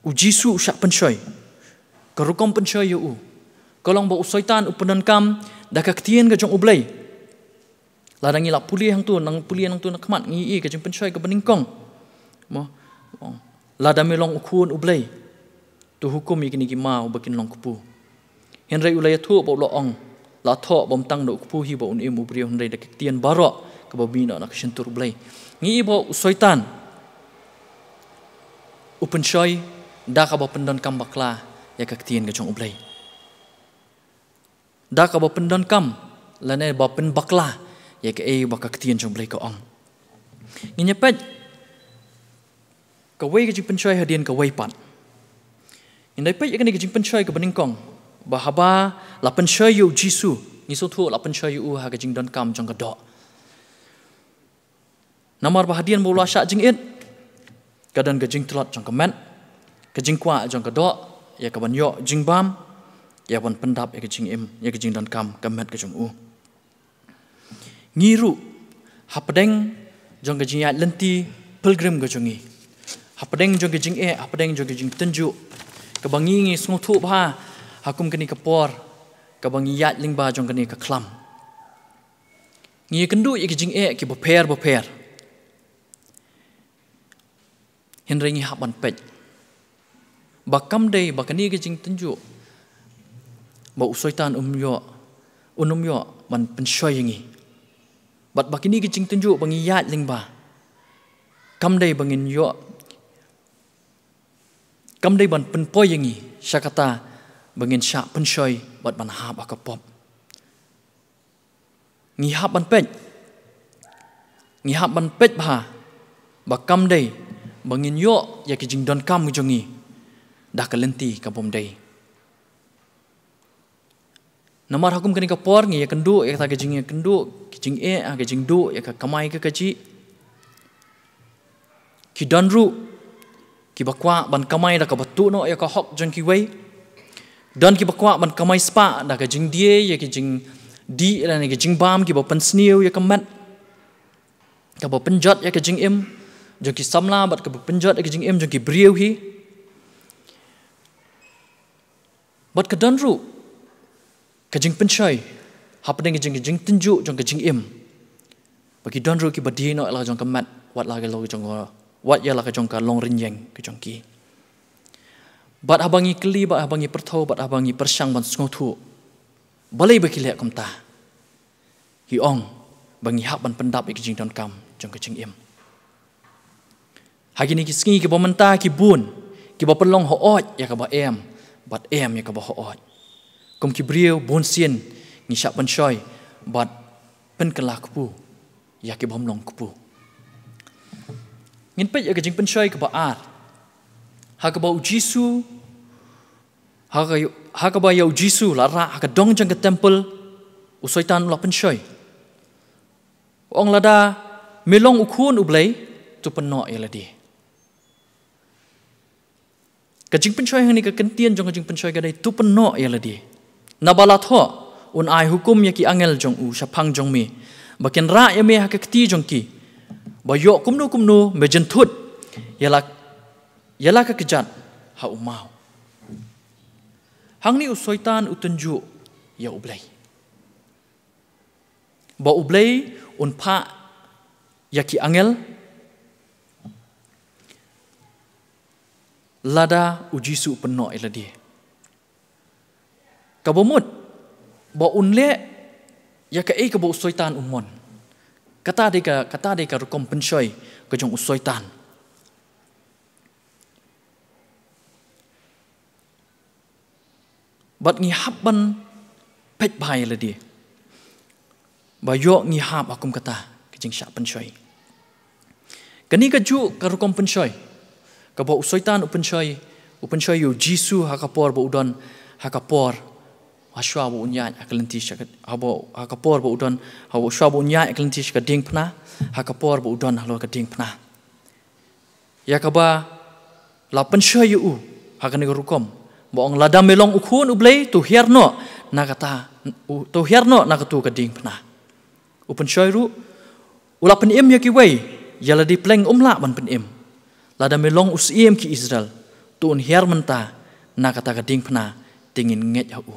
u Jisu u shah pynshoi. Ka rukom pynshoi ïa u ka long ba u Soitan u pyndonkam da ka ktien ka jong U Blei. Lada ngi la pule hangto, nang pule hangto na khmat ngi ïohi ka jingpynshoi kaba nyngkong. Mo. Lada me long u khun U Blei, to hukum ïa kine ki maw ba kin long kpu. Hynrei u la ïathuh ba u la ong, la thoh ba ym tang da u kpu hi ba un im u briew, hynrei da ka ktien baroh kaba mih noh na ka shyntur U Blei. Ngi ïohi ba u Soitan u pynshoi da kaba pyndonkam bakla ïa ka ktien ka jong U Blei. Da kaba pyndonkam lane ba pynbakla ïa kaei ba ka ktien jong U Blei ka ong. Ngin ïa peit kawei ka jingpynshoi hadien kawei pat. Ngin ïa peit ïa kane ka jingpynshoi kaba nyngkong, ba haba la pynshoi ïa u Jisu, ngi sngewthuh la pynshoi ïa u ha ka jingdonkam jong ka doh. Namar ba hadien ba u la shah jingit, ka don ka jingtlot jong ka met, ka jingkwah jong ka doh ïa ka ban ïoh jingbam, ïa ban pyndap ïa ka jingim, ïa ka jingdonkam ka met ka jong u. Ngi ruh hapdeng jong ka jingïaid lynti pilgrim ka jong ngi, hapdeng jong ka jingeh, hapdeng jong ka jingtynjuh kaba ngi, ngi sngewthuh bha ha kum kane ka por kaba ngi ïaid lyngba jong kane ka khlam. Ngi ïakynduh ïa ki jingeh kiba pher bapher. Hynrei ngi hap ban peit ba kam dei ba kane ka jingtynjuh ba u Soitan um ïoh, un ym ïoh ban pynshoi ïa ngi. Bad ba kine ki jingtynjuh ba ngi ïaid lyngba, kam dei ba ngin ïoh, kam dei ban pynpoi ïa ngi sha kata ba ngin shah pynshoi bad ban hap ha ka pop. Ngi hap ban peit, ngi hap ban peit bha ba kam dei ba ngin ïoh ïa ki jingdonkam jong ngi da ka lynti ka bym dei. Namar ha kum kane ka por ngi ïakynduh ïa kata ka jingïakynduh, ka jingeh, ka jingduh ïa ka kamai ka kajih. Ki don ruh kiba kwah ban kamai da kaba tuh noh ïa ka hok jong kiwei. Don kiba kwah ban kamai spah da ka jingdie ïa ki jingdih lane ki jingbam kiba pynsniew ïa ka met, kaba pynjot ïa ka jingim jong ki samla bad kaba pynjot ïa ka jingim jong ki briew hi. Bad ka don ruh ka jingpynshoi hapdeng ka jing, ka jingtynjuh jong ka jingim. Ba ki don ruh kiba die noh ïa la ka jong ka met, wat la ka long jong, wat ïa la ka jong ka longrynïeng ka jong ki. Bad haba ngi kylli, bad haba ngi pyrthuh, bad haba ngi pyrshang ban sngewthuh, balei ba ki leh kumta? Ki ong ba ngi hap ban pyndap ïa ki jingdonkam jong ka jingim. Ha kine ki sngi kiba mynta ki bun kiba pynlong hooid ïa kaba em bad em ïa kaba hooid. Kum ki briew bun sien ngi shah pynshoi bad pynkylla kpu ïa ki bym long kpu. Ngin peit ïa ka jingpynshoi kaba ar, ha kaba u Jisu, ha ka, ha kaba ïa u Jisu la rah ha ka dong jong ka templ, u Soitan u la pynshoi. U ong, lada me long u Khun u Blei, to pynnoh ïa lade. Ka jingpynshoi hangne, ka kyntien jong ka jingpynshoi ka dei, to pynnoh ïa lade. Naba la thoh, un ai hukum ïa ki angel jong u shaphang jong me, ba kin rah ïa me ha ka kti jong ki, ba ïoh kumno kumno me jynthut ïa la, ïa la ka kjat ha u maw. Hangne u Soitan u tynjuh ïa U Blei, ba U Blei un phah ïa ki angel lada u Jisu u pynnoh ïa lade. Kaba mut ba un leh ïa kaei kaba u Soitan un mon. Kata dei ka, kata dei ka rukom pynshoi ka jong u Soitan. Bad ngi hap ban peit bha ïa lade ba ïoh ngi hap ha kum kata ka jingshah pynshoi. Kane kajuh ka rukom pynshoi kaba u Soitan u pynshoi, u pynshoi ïa u Jisu ha ka por ba u don, ha ka por, ha shuwa ba un ïaid ha ka lynti sha ka, ha ba, ha ka por ba u don, ha ba, shuwa ba un ïaid ha ka lynti sha ka diengphna, ha ka por ba u don halor ka diengphna. Ïa kaba la pynshoi ïa u ha kane ka rukom, ba ong, lada me long u Khun u Blei, to hiar noh na kata U to hiar noh na katu ka diengphna. U pynshoi ruh, u la pynim ïa kiwei, ïa lade pleng um lah ban pynim. Lada me long u syiem ki Israel, to un hiar mynta na kata ka diengphna, te ngin ngeit ha u.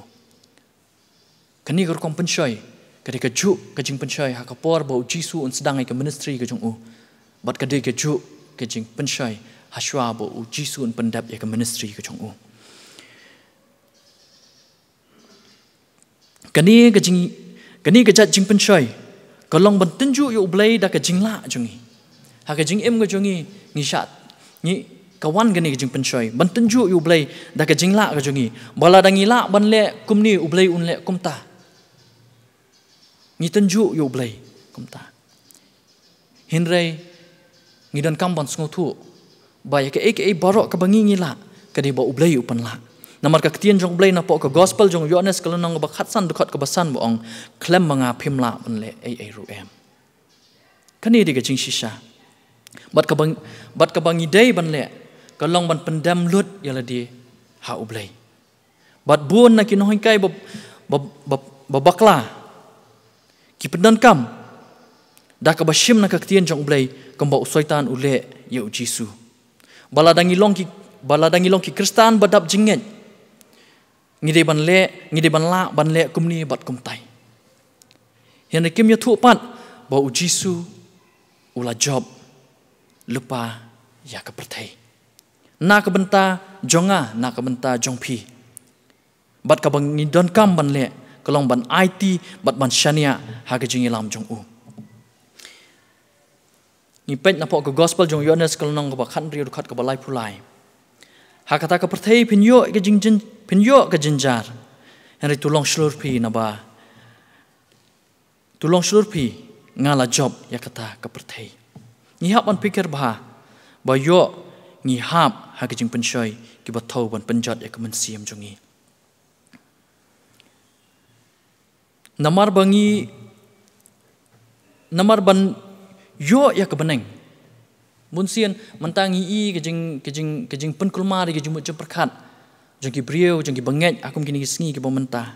Kane ka rukom pynshoi ka dei kajuh ka jingpynshoi ha ka por ba u Jisu un sdang ïa ka ministry ka jong u. Bad ka dei kajuh ka jingpynshoi ha shuwa ba u Jisu un pyndep ïa ka ministry ka jong u. Kane ka jing, kane ka jait jingpynshoi ka long ban tynjuh ïa u Blei da ka jinglah jong ngi. Ha ka jingim ka jong ngi, ngi shah, ngi ka wan kane ka jingpynshoi ban tynjuh ïa u Blei da ka jinglah ka jong ngi. Ba lada ngi lah ban leh kumne, u Blei un leh kumta. Ngi tynjuh ïa u Blei kumta. Hynrei ngi donkam ban sngewthuh ba ïa kaei kaei baroh kaba ngi ngi lah, ka dei ba u Blei u pynlah. Namar ka ktien jong u Blei napoh ka gospel jong u Ïoannis ka lynnong kaba khatsan dkhot kaba san ba ong, khlem ma nga phim lah ban leh ei ei ruh em. Kane dei ka jingshisha. Bad kaba, bad kaba ngi dei ban leh ka long ban pyndem lut ïa lade ha u Blei. Bad bun na ki nonghikai ba, ba, ba, ba bakla ki pyndonkam da kaba shim na ka ktien jong u Blei, kumba u Soitan u leh ïa u Jisu. Ba lada ngi long ki, ba lada ngi long ki Khristan ba dap jingngeit, ngi dei ban leh, ngi dei ban lah ban leh kumne bad kumtai. Hynrei kim ïathuh pat ba u Jisu u la jop lypa ïa ka pyrthei na ka bynta jong nga, na ka bynta jong phi. Bad kaba ngi donkam ban leh ka long ban aiti bad ban shaniah ha ka jingïalam jong u. Ngi peit napoh ka gospel jong u Ïoannis ka lynnong kaba khathynriew dkhot kaba laiphew lai. Ha kata ka pyrthei phin ïoh ka jingjyn, phin ïoh ka jynjar. Hynrei to long shlur phi naba, to long shlur phi, nga la jop ïa kata ka pyrthei. Ngi hap ban pyrkhat bha ba ïoh ngi hap ha ka jingpynshoi kiba thew ban pynjot ïa ka mynsiem jong ngi. Namar ba ngi, namar ban ïoh ïa ka bneng. Bun sien mynta ngi i ka jing, ka jing, ka jingpynkulmar ïa ka jingmut jingpyrkhat jong ki briew, jong ki bangeit ha kum kine ki sngi kiba mynta.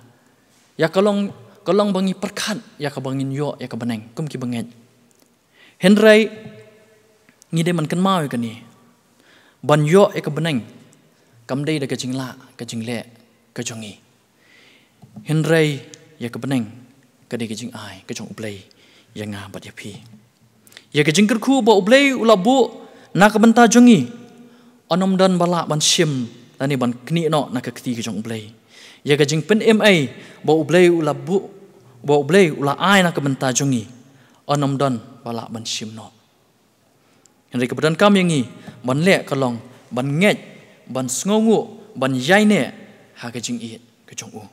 Ïa ka long, ka long ba ngi pyrkhat ïa kaba ngin ïoh ïa ka bneng kum ki bangeit. Hynrei ngi dei ban kynmaw ïa kane, ban ïoh ïa ka bneng kam dei da ka jinglah, ka jingleh ka jong ngi. Hynrei ïa ka bneng ka dei ka jingai ka jong u Blei ïa nga bad ïa phi. Ïa ka jingkyrkhu ba u Blei u la buh na ka bynta jong ngi, yn ym don ba lah ban shim lane ban knieh noh na ka kti ka jong u Blei. Ïa ka jingpynim ei ba u Blei u la buh, ba u Blei u la ai na ka bynta jong ngi, yn ym don ba lah ban shim noh. Hynrei kaba donkam ïa ngi ban leh ka long ban ngeit, ban sngewnguh, ban ïaineh ha ka jingïeit ka jong u.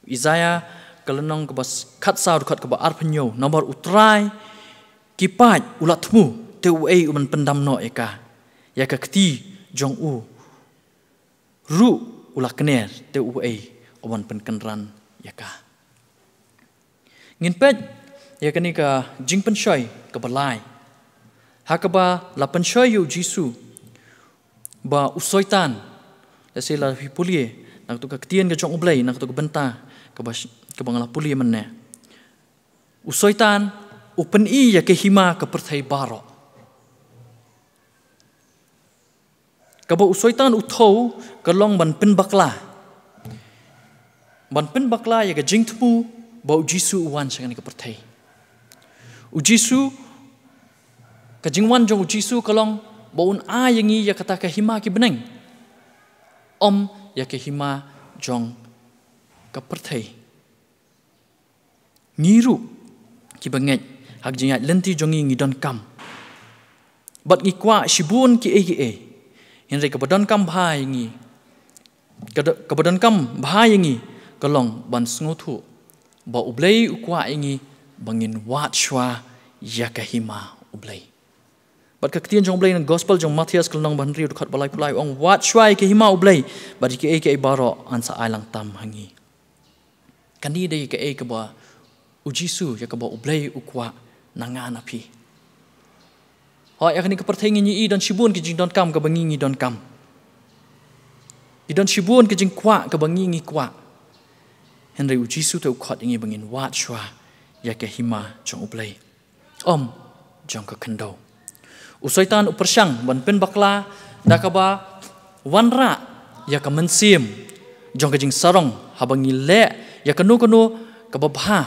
Isaïah ka lynnong kaba khatsaw dkhot kaba arphew hynñiew, namar u Trai ki paid u la thmu, te uei u ban pyndam noh ïa ka? Ïa ka kti jong u ruh u la kner, te uei u ban pynkynran ïa ka? Ngin peit ïa kane ka jingpynshoi kaba lai ha kaba la pynshoi ïa u Jisu ba u Soitan. Lehse la phi pule na katu ka ktien ka jong u Blei, na katu ka bynta kaba, kaba nga la pule mynne. U Soitan u pyni ïa ka hima ka pyrthei baroh. Kaba u Soitan u thew ka long ban pynbakla, ban pynbakla ïa ka jingthmu ba u Jisu u wan sha kane ka pyrthei. U Jisu, ka jingwan jong u Jisu ka long ba un ai ïa ngi ïa kata ka hima ki bneng, ym ïa ka hima jong ka pyrthei. Ngi ruh ki bangeit ha ka jingïaid lynti jong ngi ngi donkam bad ngi kwah shibun kiei kiei. Hynrei kaba donkam bha ïa ngi, ka do-, kaba donkam bha ïa ngi ka long ban sngewthuh ba u Blei u kwah ïa ngi ba ngin wad shuwa ïa ka hima u Blei. Bad ka ktien jong u Blei na gospel jong u Mathaios ka lynnong ba hynriew dkhot ba laiphew lai u ong, wad shuwa ïa ka hima u Blei bad ïa kiei kiei baroh yn sa ai lang tam ha ngi. Kane dei kaei kaba u Jisu, ïa kaba u Blei u kwah na nga na phi. Hooid, ïa kane ka pyrthei ngin ïohi don shibun ki jingdonkam kaba ngi ngi donkam. Ki don shibun ki jingkwah kaba ngi ngi kwah. Hynrei u Jisu te u khot ïa ngi ba ngin wad shuwa ïa ka hima jong U Blei, ym jong ka khyndew. U Soitan u pyrshang ban pynbakla da kaba wanrah ïa ka mynsiem jong ka jingsarong haba ngi leh ïa kano kano kaba bha,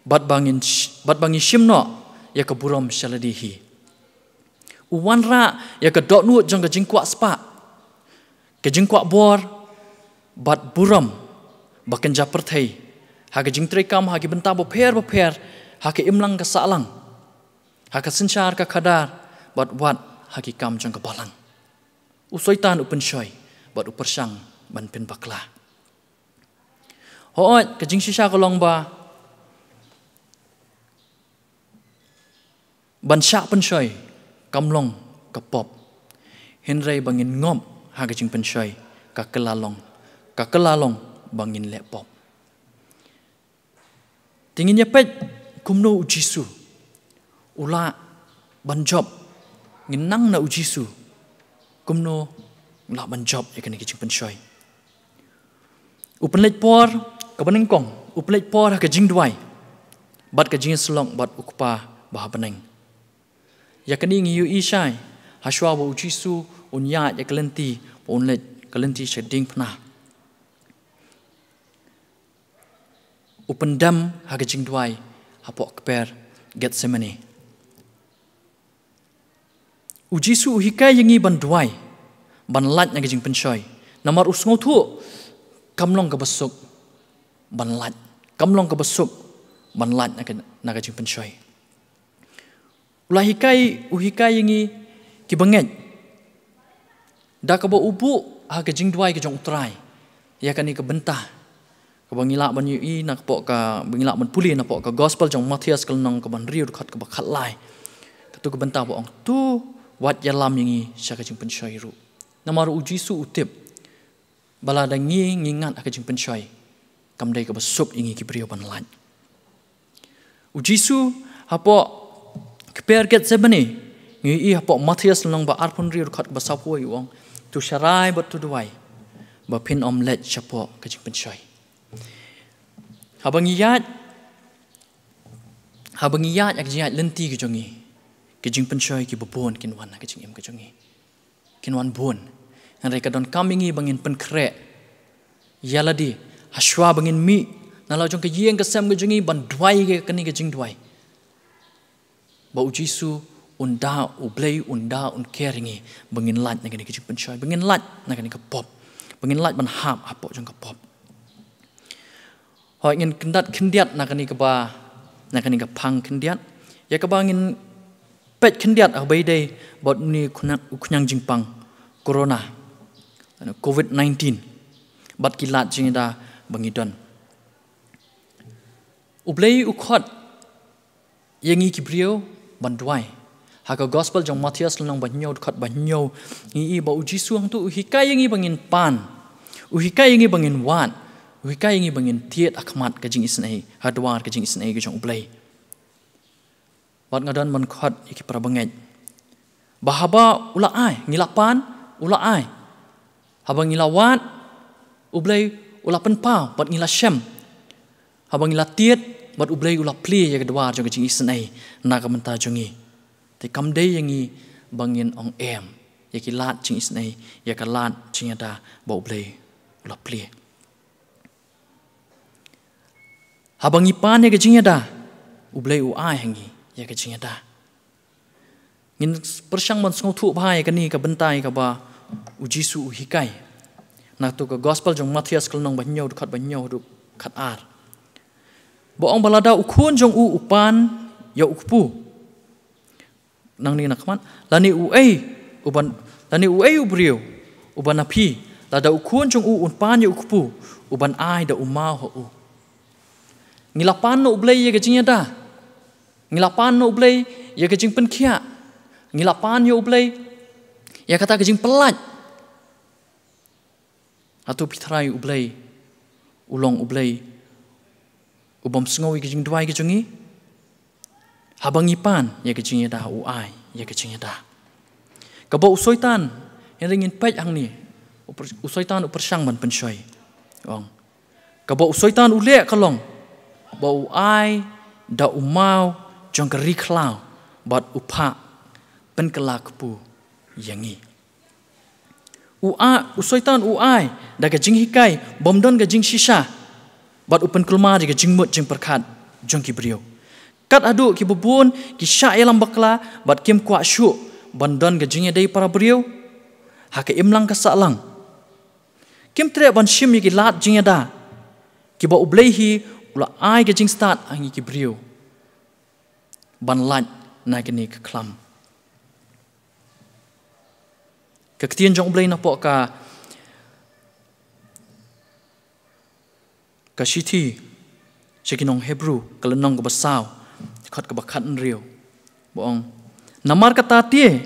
bad ba ngin sh-, bad ba ngi shim noh ïa ka burom sha lade hi. U wanrah ïa ka dohnud jong ka jingkwah spah, ka jingkwah bor bad burom ba kynja pyrthei ha ka jingtreikam ha ki bynta bapher bapher, ha ka imlang ka sahlang, ha ka synshar ka khadar, bad wat ha ki kam jong ka balang. U Soitan u pynshoi bad u pyrshang ban pynbakla. Hooid, ka jingshisha ka long ba ban shah pynshoi kam long ka pop, hynrei ba ngin ngop ha ka jingpynshoi ka kylla long, ka kylla long ba ngin leh pop. Te ngin ïa peit kumno u Jisu u lah ban jop, ngin nang na u Jisu kumno u lah ban jop ïa kane ka jingpynshoi. U pynleit por kaba nyngkong, u pynleit por ha ka jingduwai bad ka jingïasyllok bad u Kpa ba ha bneng. Ïa kane ngi ïohi shai ha shuwa ba u Jisu un ïaid ïa ka lynti, ba un leit ka lynti sha diengphna. U pyndem ha ka jingduwai hapoh kper Gethsemane. U Jisu u hikai ïa ngi ban duwai, ban lait na ka jingpynshoi. Namar u sngewthuh kam long kaba suk ban lait, kam long kaba suk ban lait na ka, na ka jingpynshoi. U la hikai, u hikai ïa ngi ki bangeit da kaba u buh ha ka jingduwai ka jong U Trai ïa kane ka bynta kaba ngi lah ban ïohi na ka pok ka, ba ngi lah ban pule na pok ka Gospel jong Mathaios ka lynnong kaba hynriew dkhot kaba khatlai. Katu ka bynta ba ong, to wat ïalam ïa ngi sha ka jingpynshoi ruh. Namar u Jisu u tip ba lada ngi, ngi ngat ha ka jingpynshoi, kam dei kaba suk ïa ngi ki briew ban lait. U Jisu hapoh kper Gethsemane, ngi ïohi hapoh Mathaios lynnong ba arphew hynriew dkhot kaba saphew wei u ong, to sharai bad to duwai ba phin ym leit shapoh ka jingpynshoi. Haba ngi ïaid, haba ngi ïaid ha ka jingïaid lynti ka jong ngi, ka jingpynshoi kiba bun kin wan ha ka jingim ka jong ngi. Kin wan bun. Hynrei ka donkam ïa ngi ba ngin pynkhreh ïa lade ha shuwa ba ngin mih na la jong ka ïing ka sem ka jong ngi ban duwai ïa kane ka jingduwai ba u Jisu un da, U Blei un da un ker ïa ngi ba ngin lait na kane ka jingpynshoi, ba ngin lait na kane ka pop, ba ngin lait ban hap hapoh jong ka pop. Hooid, ngin kyndat khyndiat na kane kaba, na kane ka phang khyndiat. Ïa kaba ngin peit khyndiat ha ba ïadei bad une u khñiang, u khñiang jingpang corona, covid nineteen, bad ki lad jingïada ba ngi don. U Blei u khot ïa ngi ki briew ban duwai. Ha ka Gospel jong Mathaios lynnong ba hynñiew dkhot ba hynñiew, ngi ïohi ba u Jisu hangtu u hikai ïa ngi ba ngin pan, u hikai ïa ngi ba ngin wad, u hikai ïa ngi ba ngin thied ha khmat ka jingisynei, ha dwar ka jingisynei ka jong U Blei. Bad nga don ban khot ïa ki para bangeit ba haba u la ai, ngi la pan, u la ai. Haba ngi la wad, U Blei u la pynpaw bad ngi la shem. Haba ngi la thied, bad U Blei u la plie ïa ka dwar jong ka jingisynei na ka bynta jong ngi. Te kam dei ïa ngi ba ngin ong em ïa ki lad jingisynei, ïa ka lad jingïada ba U Blei u la plie. Haba ngi pan ïa ka jingïada, U Blei u ai ha ngi ïa ka jingïada. Ngin pyrshang ban sngewthuh bha ïa kane ka bynta ïa kaba u Jisu u hikai. Na katu ka Gospel jong Mathaios ka lynnong ba hynñiew dkhot ba hynñiew haduh khatar. Ba ong ba lada u khun jong u u pan ïa u kpu, nangne na khmat, lane uei uban, lane uei u briew uba na phi, lada u khun jong u un pan ïa u kpu, u ban ai da u maw ha u. Ngi la pan na U Blei ïa ka jingïada. Ngi la pan na U Blei ïa ka jingpynkhiah. Ngi la pan ïa U Blei ïa kata ka jingpyllait. Hato phi tharai U Blei u long U Blei u bym sngew ïa ka jingduwai ka jong ngi? Haba ngi pan ïa ka jingïada, u ai ïa ka jingïada. Kaba u Soitan, hynrei ngin peit hangne, U pyrsh-, u Soitan u pyrshang ban pynshoi. Ong. Kaba u Soitan u leh ka long ba u ai da u maw jong ka ri khlaw bad u phah pynkylla kpu ïa ngi. U a-, u Soitan u ai da ka jinghikai bym don ka jingshisha bad u pynkulmar ïa ka jingmut jingpyrkhat jong ki briew. Kat haduh kiba bun ki shah ïalam bakla bad kim kwah shuh ban don ka jingïadei para briew ha ka imlang ka sahlang. Kim treh ban shim ïa ki lad jingïada kiba U Blei hi u la ai ka jingstad ha ngi ki briew ban lait na kine ki khlam. Ka ktien jong U Blei napoh ka, ka shithi sha ki nong Hebru, ka lynnong kaba saw, dkhot kaba khathynriew. Ba ong. Namar kata te,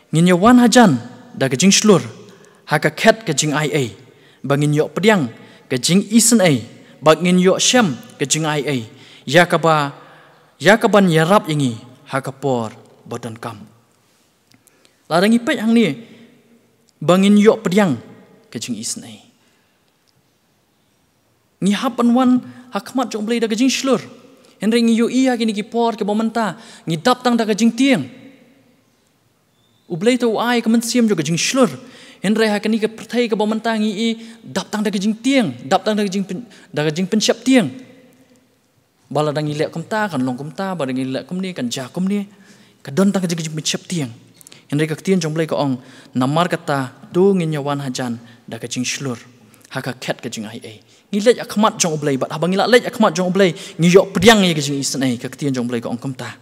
ngin ïa wan hajan da ka jingshlur ha ka khet ka jingaiei, ba ngin ïoh pdiang ka jingisynei, ba ngin ïoh shem ka jingaiei ïa kaba, ïa kaban ïarap ïa ngi ha ka por ba donkam. Lada ngi peit hangne, ba ngin ïoh pdiang ka jingisynei. Ngi hap ban wan ha khmat jong U Blei da ka jingshlur. Hynrei ngi ïohi ha kine ki por kiba mynta, ngi dap tang da ka jingtieng. U Blei te u ai ka mynsiem jong ka jingshlur. Hynrei ha kane ka pyrthei kaba mynta ngi i dap tang da ka jingtieng, dap tang da ka jingpyn-, da ka jingpynsheptieng. Ba lada ngi leh kumta kan long kumta, ba lada ngi leh kumne kan jia kumne. Ka don tang ka jing-, jingpynsheptieng. Hynrei ka ktien jong U Blei ka ong, namar kata to ngin ïa wan hajan da ka jingshlur ha ka khet ka jingaiei. Ngi leit ha khmat jong U Blei, bad haba ngi la leit ha khmat jong U Blei, ngi ïoh pdiang ïa ka jingisynei, ka ktien jong U Blei ka ong kumta.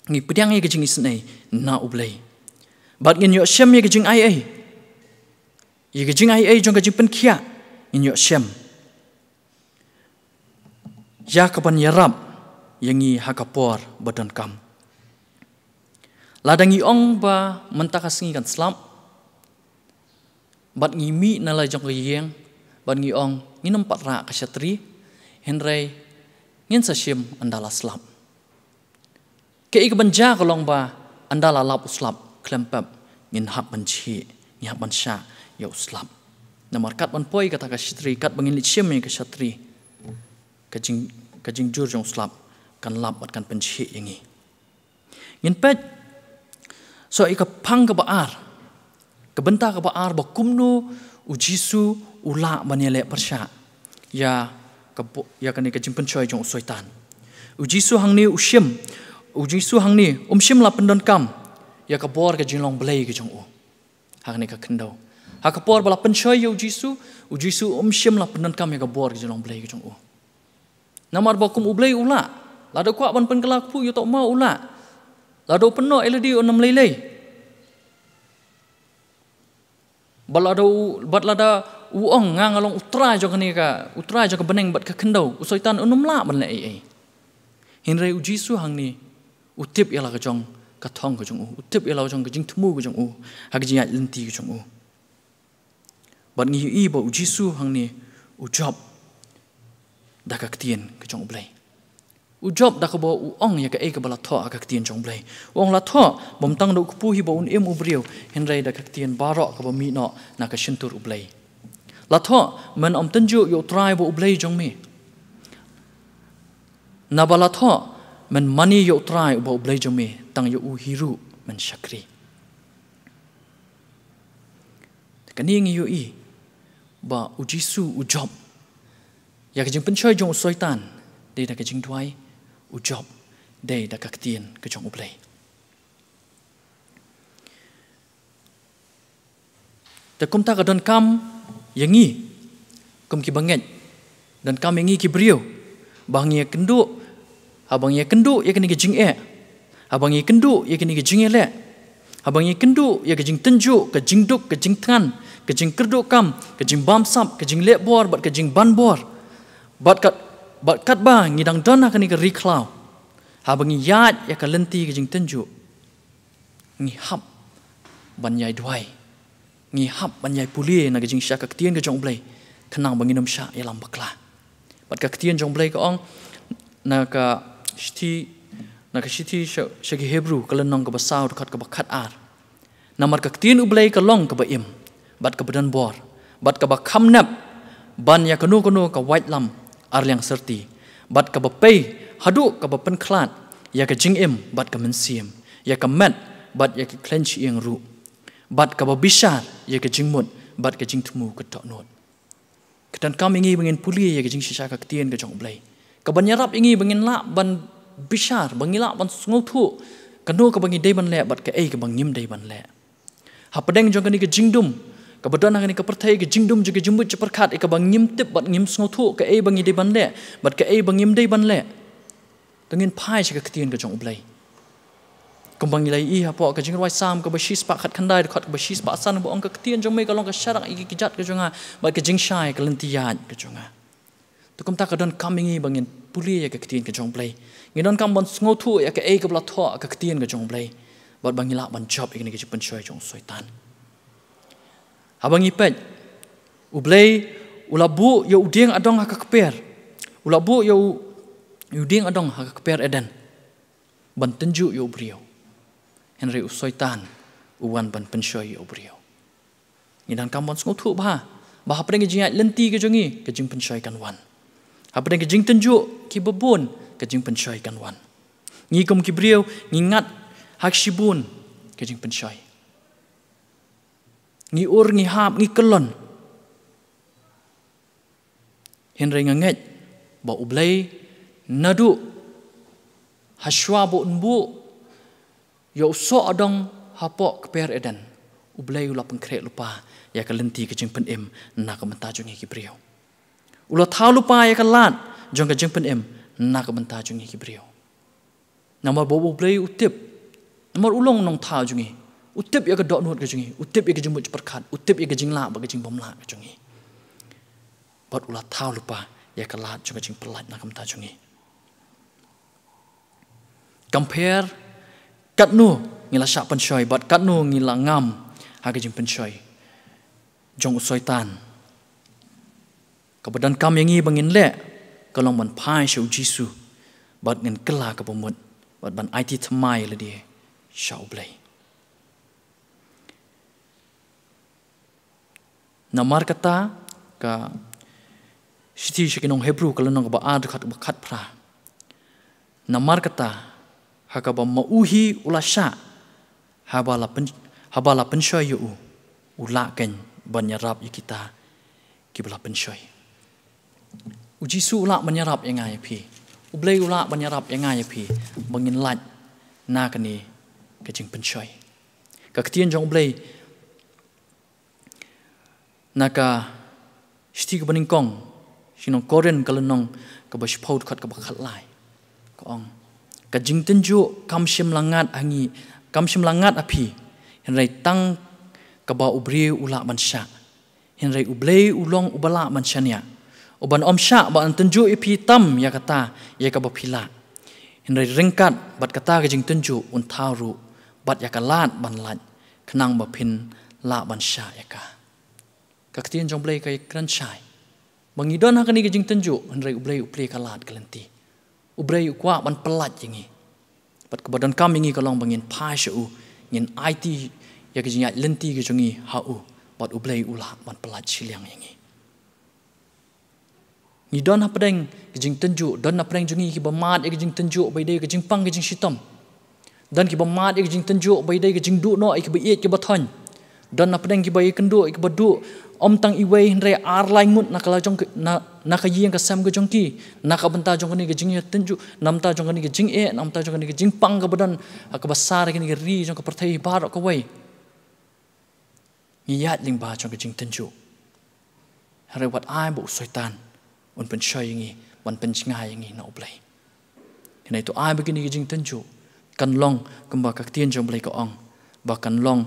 Ngi pdiang ïa ka jingisynei na U Blei. Bad ngin ïoh shem ïa ka jingaiei. Ïa ka jingaiei jong ka jingpynkhiah ngin ïoh shem. Ïa kaban ïarap ïa ngi ha ka por ba donkam. Lada ngi ong ba mynta ka sngi kan slap, bad ngi mih na la jong ka ïing, bad ngi ong ngin ym pat rah ka shatri, hynrei ngin sa shim ynda la slap. Kaei kaban jia ka long ba ynda la lap u slap khlem pep, ngin hap ban jhieh, ngin hap ban shah ïa u slap. Namar kat ban poi kata ka shatri, kat ba ngin leit shim ïa ka shatri, ka jing, ka jingjur jong u slap kan lap bad kan pynjhieh ïa ngi. Ngin peit sa ïa ka phang kaba ar, ka bynta kaba ar ba kumno U Jisu u lah ban ïaleh pyrshah ïa ka bo-, ïa kane ka jingpynshoi jong u Soitan. U Jisu hangne u shim, U Jisu hangne um shym la pyndonkam ïa ka bor ka jinglong Blei ka jong u. Ha kane ka khyndew. Ha ka por ba la pynshoi ïa U Jisu, U Jisu um shym la pyndonkam ïa ka bor ka jinglong Blei ka jong u. Namar ba kum U Blei u lah. Lada u kwah ban pynkylla kpu ïa uto u maw u lah. Lada u pynnoh ïa lade un ym lei lei. Bad lada u, bad lada u ong nga nga long u Trai jong kane ka, u Trai jong ka bneng bad ka khyndew, u Soitan un ym lah ban leh ei ei. Hynrei U Jisu hangne u tip ïa la ka jong ka thong ka jong u, u tip ïa la ka jong ka jingthmu ka jong u, ha ka jingïaid lynti ka jong u. Bad ngi ïohi ba U Jisu hangne u jop da ka ktien ka jong U Blei. U jop da kaba u ong ïa kaei kaba la thoh ha ka ktien jong U Blei. U ong la thoh, bym tang da u kpu hi ba un im u briew, hynrei da ka ktien baroh kaba mih noh na ka shyntur U Blei. La thoh, men ym tynjuh ïa U Trai ba U Blei jong me. Naba la thoh, men mane ïa U Trai uba U Blei jong me, tang ïa u hi ruh men shakri. Te kane ngi ïohi ba U Jisu u jop ïa ka jingpynshoi jong u Soitan, dei da ka jingduwai, u jop dei da ka ktien ka jong U Blei. Te kumta ka donkam ïa ngi kum ki bangeit, donkam ïa ngi ki briew, ba ngi ïakynduh, haba ngi ïakynduh ïa kane ka jingeh, haba ngi ïakynduh ïa kane ka jingeh leh, haba ngi ïakynduh ïa ka jingtynjuh, ka jingduk, ka jingthngan, ka jingkyrduh kam, ka jingbamsap, ka jingleh bor bad ka jingban bor. Bad kat, bad katba ngi dang don ha kane ka ri khlaw, haba ngi ïaid ïa ka lynti ka jingtynjuh, ngi hap ban ïai duwai. Ngi hap ban ïai pule na ka jingshah ka ktien ka jong U Blei, khnang ba ngin ym shah ïalam bakla. Bad ka ktien jong U Blei ka ong na ka shithi, na ka shithi sha, sha ki Hebru, ka lynnong kaba saw, dkhot kaba khatar. Namar ka ktien U Blei ka long kaba im, bad kaba don bor, bad kaba kham nep ban ïa kano kano ka waitlam arliang syrti, bad kaba pei haduh kaba pynkhlad ïa ka jingim bad ka mynsiem, ïa ka met bad ïa ka khleiñ shyieng ruh, bad kaba bishar ïa ka jingmut bad ka jingthmu ka dohnud. Ka donkam ïa ngi ba ngin pule ïa ka jingshisha ka ktien ka jong U Blei, kaban ïarap ïa ngi ba ngin lah ban bishar, ba ngin lah ban sngewthuh kano kaba ngi dei ban leh bad kaei kaba ngim dei ban leh. Hapdeng jong kane ka jingdum kaba don ha kane ka pyrthei, ka jingdum jong ka jingmut jingpyrkhat, ïa kaba ngim tip bad ngim sngewthuh kaei ba ngi dei ban leh bad kaei ba ngim dei ban leh, to ngin phai sha ka ktien ka jong U Blei. Kumba ngi la ïohi hapoh ka Jingrwai Salm kaba shispah khatkhyndai, dkhot kaba shispah san, ba ong, ka ktien jong me ka long ka sharak ïa ki kjat ka jong nga, bad ka jingshai ïa ka lynti ïaid ka jong nga. To kumta ka donkam ïa ngi ba ngin pule ïa ka ktien ka jong U Blei. Ngi donkam ban sngewthuh ïa kaei kaba la thoh ha ka ktien ka jong U Blei, bad ba ngi lah ban jop ïa kane ka jingpynshoi jong u Soitan. Haba ngi peit, U Blei u la buh ïa u dieng adong ha ka kper. U la buh ïa u, u dieng adong ha ka kper Eden ban tynjuh ïa u briew. Hynrei u Soitan u wan ban pynshoi ïa u briew. Ngi donkam ban sngewthuh bha ba hapdeng ka jingïaid lynti ka jong ngi, ka jingpynshoi kan wan. Hapdeng ka jingtynjuh kiba bun, ka jingpynshoi kan wan. Ngi kum ki briew ngi ngat ha ka shibun ka jingpynshoi. Ngi ur, ngi hap, ngi kyllon. Hynrei nga ngeit ba U Blei naduh hashwa ba un buh ïa u soh adong hapoh kper Eden, U Blei u la pynkhreh lypa ïa ka lynti ka jingpynim na ka bynta jong ngi ki briew. U la thaw lypa ïa ka lad jong ka jingpynim na ka bynta jong ngi ki briew. Namar ba U Blei u tip, namar u long u nongthaw jong ngi, u tip ïa ka dohnud ka jong ngi, u tip ïa ka jingmut jingpyrkhat, u tip ïa ka jinglah bad ka jingbymlah ka jong ngi. Bad u la thaw lypa ïa ka lad jong ka jingpyllait na ka bynta jong ngi. Compare katno ngi la shah pynshoi bad katno ngi la ngam ha ka jingpynshoi jong u Soitan. Kaba donkam ïa ngi ba ngin leh ka long ban phai sha U Jisu bad ngin kylla kaba mut bad ban aiti thymmai ïa lade sha U Blei. Namar kata, ka shithi sha ki nong Hebru ka lynnong kaba ar, dkhot kaba khatphra. Namar kata, ha kaba ma u hi u la shah, haba la pyn-, haba la pynshoi ïa u, u lah kein ban ïarap ïa kita kiba la pynshoi. U Jisu u lah ban ïarap ïa nga ïa phi. U Blei u lah ban ïarap ïa nga ïa phi ba ngin lait na kane ka jingpynshoi. Ka ktien jong U Blei na ka shithi kaba nyngkong sha ki nong Korinth ka lynnong kaba shiphew, dkhot kaba khatlai, ka ong, ka jingtynjuh kam shym la ngat ha ngi, kam shym la ngat ha phi, hynrei tang kaba u briew u lah ban shah. Hynrei U Blei u long uba lah ban shaniah, uban ym shah ba un tynjuh ïa phi tam ïa kata ïa kaba phi lah. Hynrei ryngkat bad kata ka jingtynjuh un thaw ruh bad ïa ka lad ban lait, khnang ba phin lah ban shah ïa ka. Ka ktien jong U Blei ka ïakren shai ba ngi don ha kane ka jingtynjuh, hynrei U Blei u plie ka lad ka lynti. U Blei u kwah ban pyllait ïa ngi. Bad kaba donkam ïa ngi ka long ba ngin phai sha u, ngin aiti ïa ka jingïaid lynti ka jong ngi ha u, bad U Blei u lah ban pyllait shiliang ïa ngi. Ngi don hapdeng ka jingtynjuh, don hapdeng jong ngi kiba mad ïa ka jingtynjuh ba ïadei ka jingpang ka jingshitom. Don kiba mad ïa ka jingtynjuh ba ïadei ka jingduh noh ïa kiba ïeit kiba thoiñ. Don hapdeng kiba ïakynduh ïa kiba duh ym tang iwei hynrei ar lai ngut na ka la jong ki, na, na ka ïing ka sem ka jong ki, na ka bynta jong kane ka jingïatynjuh, na bynta jong kane ka jingeh, na bynta jong kane ka jingpang kaba don, ha kaba sar ïa kane ka ri jong ka pyrthei baroh kawei. Ngi ïaid lyngba jong ka jingtynjuh. Hynrei wat ai ba u Soitan un pynshoi ïa ngi, ban pynjngai ïa ngi na U Blei. Hynrei to ai ba kine ki jingtynjuh kan long kumba ka ktien jong U Blei ka ong, ba kan long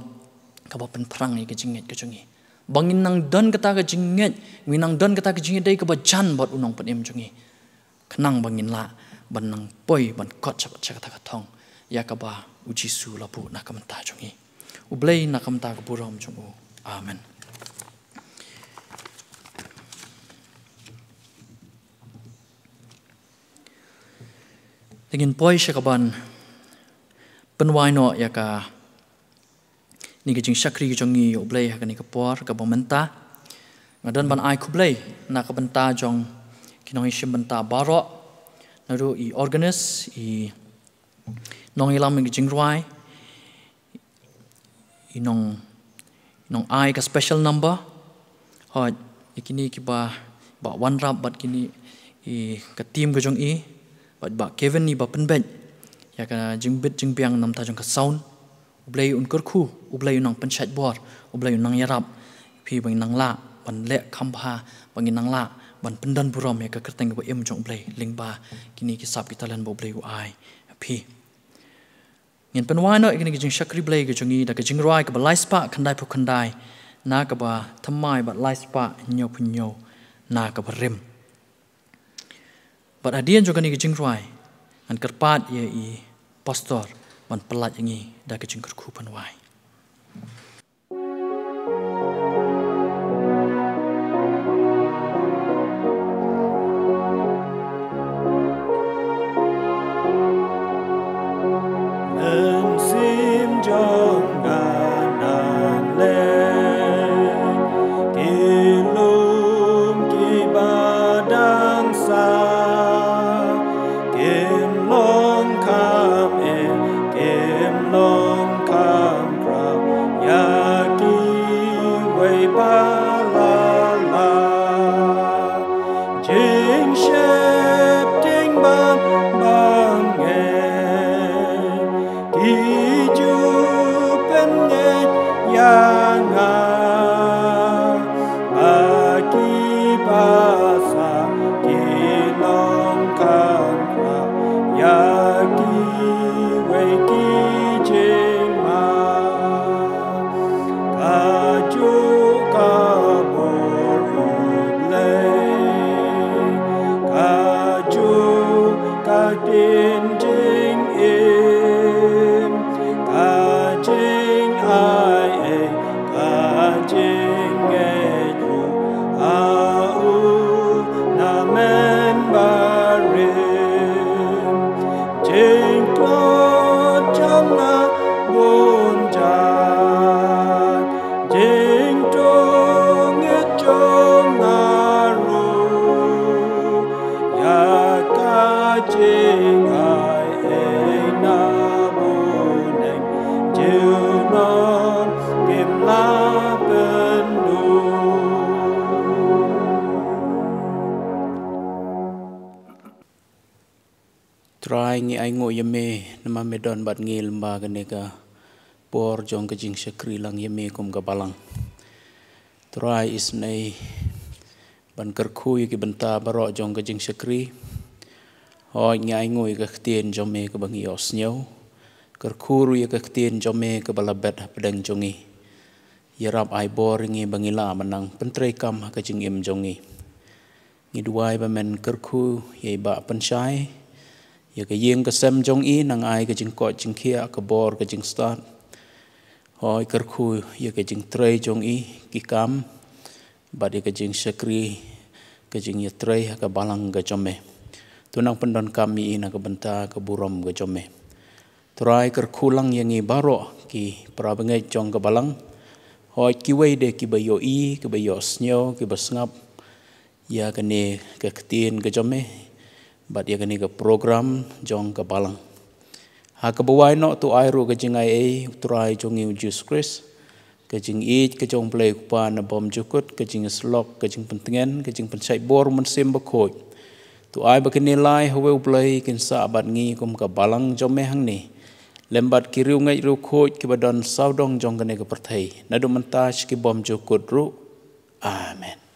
kaba pynphrang ïa ka jingngeit ka jong ngi. Ba ngin nang don kata ka jingngeit, ngin nang don kata ka jingïadei kaba jan bad u Nongpynim jong ngi. Khnang ba ngin lah ban nang poi ban kot sha, sha kata ka thong ïa kaba U Jisu u la buh na ka bynta jong ngi. U Blei na ka bynta ka burom jong u. Amen. Te ngin poi sha kaban pynwai noh ïa ka kane ka jingshakri ka jong ngi ïa U Blei ha kane ka por kaba mynta. Nga don ban ai khublei na ka bynta jong ki nongïashim bynta baroh, naduh i organist, i nongïalam ïa ka jingrwai, i nong, i nong ai ka special number. Hooid, ïa kine kiba, ba wanrap bad kine, i ka team ka jong i, bad Bah Kevin iba pynbeit ïa ka jingbit jingbiang na ka bynta jong ka sound. U Blei un kyrkhu, U Blei un nang pynshait bor, U Blei un nang ïarap ïa phi ba ngin nang lah ban leh kham bha, ba ngin nang lah ban pyndon burom ïa ka kyrteng kaba im jong U Blei lyngba kine ki sap ki talent ba U Blei u ai ïa phi. Ngin pynwai noh ïa kane ka jingshakri Blei ka jong ngi da ka jingrwai kaba lai spah khyndai phew khyndai, na kaba thymmai bad lai spah hynñiew phew hynñiew na kaba rim. Bad hadien jong kane ka jingrwai, ngan kyrpad ïa i pastor ban pyllait ïa ngi da ka jingkyrkhu pynwai. Mynsiem jong nga nang leh ki lum kiba dang sah, kim long kham eh, kim long kham khraw ïa kiwei pa la lah. Jingsheptieng bang bang eh, ki ju pynngeit ïa nga. Ba kiba sah ki long kham khraw ïa kiwei ki jingma. Kajuh ka bor U Blei, kajuh ka ktien jingim, ka jingai ei, ka jingngeit ruh ha U na mynbarim. Jingtlot jong nga bun jait, jingtngit jong nga ruh, ïa ka jingai ei na bneng junom kim lah pynduh. Trai, ngi ainguh ïa me namar me don bad ngi lyngba kane ka por jong ka jingshakri lang ïa me kum ka balang. Trai, isynei ban kyrkhu ïa ki bynta baroh jong ka jingshakri. Hooid, ngi ainguh ïa ka ktien jong me kaba ngi ïohsngew. Kyrkhu ruh ïa ka ktien jong me kaba la bet hapdeng jong ngi. Ïarap ai bor ïa ngi ba ngin lah ban nang pyntreikam ha ka jingim jong ngi. Ngi duwai ba men kyrkhu ïa i Bah Pynshai, ïa ka ïing ka sem jong i, nang ai ka jingkoit jingkhiah, ka bor ka jingstad. Hooid, kyrkhu ïa ka jingtrei jong i, ki kam, bad ïa ka jingshakri, ka jingïatrei ha ka balang ka jong me. To nang pyndonkam ïa i na ka bynta ka burom ka jong me. Trai, kyrkhu lang ïa ngi baroh ki para bangeit jong ka balang. Hooid, kiwei de kiba ïohi, kiba ïohsngew, kiba sngap ïa kane ka ktien ka jong me, bad ïa kane ka program jong ka balang. Ha kaba wai noh, to ai ruh ka jingaiei U Trai jong ngi U Jisu Khrist, ka jingïeit ka jong U Blei U Kpa na bymjukut, ka jingïasyllok, ka jingpyntngen, ka jingpynshait bor U Mynsiem Bakhuid. To ai ba kine lai ha uwei U Blei kin sah bad ngi kum ka balang jong me hangne, lem bad ki riewngeit riewkhuid kiba don sawdong jong kane ka pyrthei, naduh mynta sha ki bymjukut ruh. Amen.